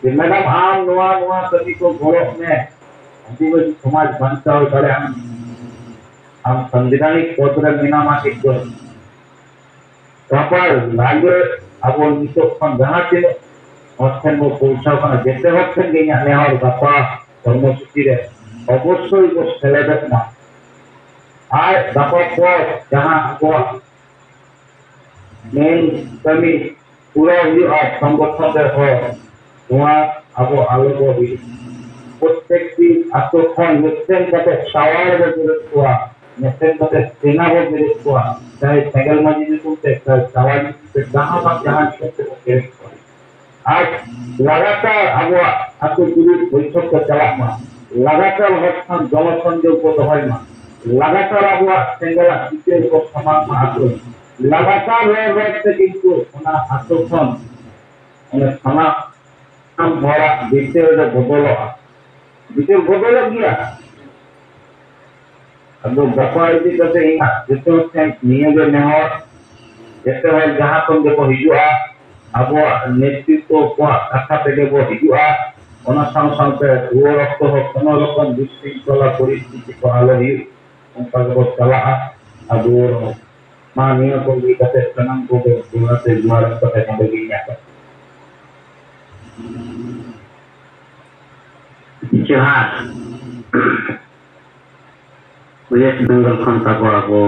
ᱡᱮ, "ᱢᱮᱰᱟᱢ, ᱟᱢ ᱱᱚᱣᱟ, ᱱᱚᱣᱟ ᱠᱟᱹᱢᱤ ᱠᱚ ᱜᱚᱲᱚᱜ ᱢᱮ, ᱟᱹᱫᱤᱵᱟᱹᱥᱤ ᱥᱚᱢᱟᱡᱽ ᱵᱟᱧᱪᱟᱣ ᱫᱟᱲᱮᱭᱟᱜ ᱟᱢ, ᱟᱢ ᱥᱟᱝᱵᱤᱫᱷᱟᱱᱤᱠ ᱯᱚᱫᱽ ᱨᱮ ᱢᱮᱱᱟᱢᱟ ᱴᱷᱤᱠ ᱫᱚ, ᱜᱟᱯᱟ ᱞᱟᱜᱮ ᱟᱵᱚ ᱱᱤᱛᱚᱜ ᱠᱷᱚᱱ ᱡᱟᱦᱟᱸ ᱛᱤᱱᱟᱹᱜ ᱦᱚᱲ ᱴᱷᱮᱱ ᱵᱚ ᱯᱳᱣᱪᱷᱟᱣ ᱠᱟᱱᱟ, ᱡᱮᱛᱮ ᱦᱚᱲ ᱴᱷᱮᱱ ᱜᱮ ᱤᱧᱟᱹᱜ ᱱᱮᱦᱚᱨ ᱜᱟᱯᱟ ᱠᱚᱨᱢᱚᱥᱩᱪᱤ ᱨᱮ ᱚᱵᱚᱥᱥᱳᱭ ᱵᱚ ᱥᱮᱞᱮᱫᱚᱜ ᱢᱟ᱾ ᱟᱨ ᱜᱟᱯᱟ ᱯᱚᱨ ᱡᱟᱦᱟᱸ ᱟᱵᱚᱣᱟᱜ ᱢᱮᱱ ᱠᱟᱹᱢᱤ ᱯᱩᱨᱟᱹᱣ ᱦᱩᱭᱩᱜᱼᱟ ᱥᱚᱝᱜᱚᱴᱷᱚᱱ ᱨᱮ ᱦᱚᱲ, ᱱᱚᱣᱟ ᱟᱵᱚ ᱟᱞᱚ ᱵᱚ ᱦᱤᱲᱤᱧ᱾ ᱯᱨᱚᱛᱮᱠᱴᱤ ᱟᱛᱳ ᱠᱷᱚᱱ ᱢᱤᱫᱴᱮᱱ ᱠᱟᱛᱮ ᱴᱟᱣᱟᱨ ᱵᱚ ᱵᱮᱨᱮᱫ ᱠᱚᱣᱟ, ᱢᱤᱫᱴᱮᱱ ᱠᱟᱛᱮ ᱥᱮᱱᱟ ᱵᱚ ᱵᱮᱨᱮᱫ ᱠᱚᱣᱟ, ᱪᱟᱦᱮ ᱥᱮᱸᱜᱮᱞ ᱢᱟᱹᱡᱷᱤ ᱧᱩᱛᱩᱢ ᱛᱮ, ᱪᱟᱦᱮ ᱴᱟᱣᱟᱨ ᱧᱩᱛᱩᱢ ᱛᱮ, ᱡᱟᱦᱟᱸ ᱵᱟᱝ ᱡᱟᱦᱟᱸ ᱧᱩᱛᱩᱢ ᱛᱮᱵᱚ ᱵᱮᱨᱮᱫ ᱠᱚᱣᱟ᱾ ᱟᱨ ᱞᱟᱜᱟᱛᱟᱨ ᱟᱵᱚᱣᱟᱜ ᱟᱛᱳ ᱫᱩᱲᱩᱵ ᱵᱳᱭᱴᱷᱚᱠ ᱠᱚ ᱪᱟᱞᱟᱜ ᱢᱟ, ᱞᱟᱜᱟᱛᱟᱨ ᱦᱚᱲ ᱥᱟᱶ ᱡᱚᱱᱚᱥᱚᱝᱡᱳᱜᱽ ᱵᱚ ᱫᱚᱦᱚᱭ ᱢᱟ, ᱞᱟᱜᱟᱛᱟᱨ ᱟᱵᱚᱣᱟᱜ ᱥᱮᱸᱜᱮᱞᱟᱜ ᱪᱤᱛᱟᱹᱨ ᱠᱚ ᱥᱟᱢᱟᱝ ᱢᱟ ᱟᱛᱳ, ᱞᱟᱜᱟᱛᱟᱨ ᱨᱚᱲ ᱨᱚᱲ ᱛᱮ ᱠᱤᱱᱛᱩ ᱚᱱᱟ ᱟᱛᱳ ᱠᱷᱚᱱ ᱚᱱᱟ ᱥᱟᱱᱟᱢ ᱦᱚᱲᱟᱜ ᱵᱤᱪᱟᱹᱨ ᱫᱚ ᱵᱚᱫᱚᱞᱚᱜᱼᱟ, ᱵᱤᱪᱟᱹᱨ ᱵᱚᱫᱚᱞᱚᱜ ᱜᱮᱭᱟ᱾ ᱟᱫᱚ ᱜᱟᱯᱟ ᱤᱫᱤ ᱠᱟᱛᱮ ᱤᱧᱟᱹᱜ ᱡᱚᱛᱚ ᱦᱚᱲ ᱴᱷᱮᱱ ᱱᱤᱭᱟᱹ ᱜᱮ ᱱᱮᱦᱚᱨ, ᱡᱚᱛᱚ ᱦᱚᱲ ᱡᱟᱦᱟᱸ ᱠᱷᱚᱱ ᱜᱮᱠᱚ ᱦᱤᱡᱩᱜᱼᱟ, ᱟᱵᱚᱣᱟᱜ ᱱᱮᱛᱨᱤᱛᱵᱚ ᱠᱚᱣᱟᱜ ᱠᱟᱛᱷᱟ ᱛᱮᱜᱮ ᱵᱚ ᱦᱤᱡᱩᱜᱼᱟ᱾ ᱚᱱᱟ ᱥᱟᱶ ᱥᱟᱶᱛᱮ ᱨᱩᱣᱟᱹᱲ ᱚᱠᱛᱚ ᱦᱚᱸ ᱠᱳᱱᱳ ᱨᱚᱠᱚᱢ ᱵᱤᱥᱨᱤᱝᱠᱷᱚᱞᱟ ᱯᱚᱨᱤᱥᱛᱷᱤᱛᱤ ᱠᱚ ᱟᱞᱚ ᱦᱩᱭᱩᱜ, ᱚᱱᱠᱟ ᱜᱮᱵᱚ ᱪᱟᱞᱟᱜᱼᱟ ᱟᱨ ᱨᱩᱣᱟᱹᱲ ᱦᱚᱸ᱾ ᱢᱟ ᱱᱤᱭᱟᱹ ᱠᱚ ᱤᱫᱤ ᱠᱟᱛᱮ ᱥᱟᱱᱟᱢ ᱠᱚᱜᱮ ᱡᱚᱦᱟᱨ ᱛᱮ ᱡᱚᱦᱟᱨ ᱮᱢ ᱠᱟᱛᱮ ᱱᱚᱰᱮ ᱜᱮ ᱤᱧᱟᱹᱜ ᱠᱟᱛᱷᱟ᱾ ᱡᱚᱦᱟᱨ᱾ ᱳᱭᱮᱥᱴ ᱵᱮᱝᱜᱚᱞ ᱠᱷᱚᱱ ᱛᱟᱵᱚ ᱟᱵᱚ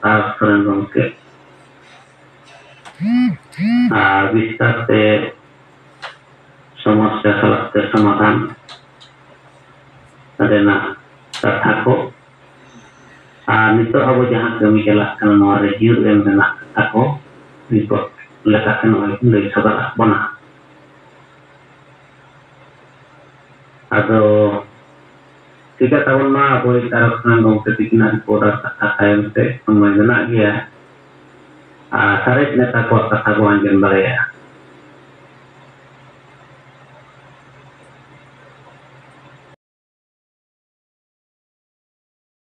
ᱟᱨ ᱥᱚᱨᱮᱱ ᱜᱚᱢᱠᱮ ᱟᱨ ᱵᱤᱥᱛᱟᱨ ᱛᱮ ᱥᱚᱢᱚᱥᱥᱟ ᱥᱟᱞᱟᱜ ᱛᱮ ᱥᱚᱢᱟᱫᱷᱟᱱ ᱨᱮᱱᱟᱜ ᱠᱟᱛᱷᱟ ᱠᱚ, ᱟᱨ ᱱᱤᱛᱚᱜ ᱟᱵᱚ ᱡᱟᱦᱟᱸ ᱠᱟᱹᱢᱤ ᱪᱟᱞᱟᱜ ᱠᱟᱱᱟ, ᱱᱚᱣᱟ ᱨᱮ ᱡᱤᱭᱚᱱ ᱮᱢ ᱨᱮᱱᱟᱜ ᱠᱟᱛᱷᱟ ᱠᱚ ᱨᱤᱯᱳᱨᱴ ᱞᱮᱠᱟᱛᱮ ᱱᱚᱜᱼᱚᱭ ᱞᱟᱹᱭ ᱥᱚᱫᱚᱨᱟᱜ ᱵᱚᱱᱟ᱾ ᱟᱫᱚ ᱴᱷᱤᱠᱟ ᱛᱟᱵᱚᱱ ᱢᱟ, ᱟᱵᱚᱭᱤᱡ ᱟᱨᱚ ᱠᱷᱟᱱ ᱜᱚᱢᱠᱮ ᱛᱤᱠᱤᱱᱟᱜ ᱨᱤᱯᱳᱨᱴ ᱟᱨ ᱠᱟᱛᱷᱟ ᱛᱟᱭᱚᱢ ᱛᱮ ᱥᱚᱢᱚᱭ ᱢᱮᱱᱟᱜ ᱜᱮᱭᱟ, ᱟᱨ ᱥᱟᱨᱮᱡ ᱱᱮᱛᱟ ᱠᱚᱣᱟᱜ ᱠᱟᱛᱷᱟ ᱵᱚᱱ ᱟᱸᱡᱚᱢ ᱫᱟᱲᱮᱭᱟᱜᱼᱟ᱾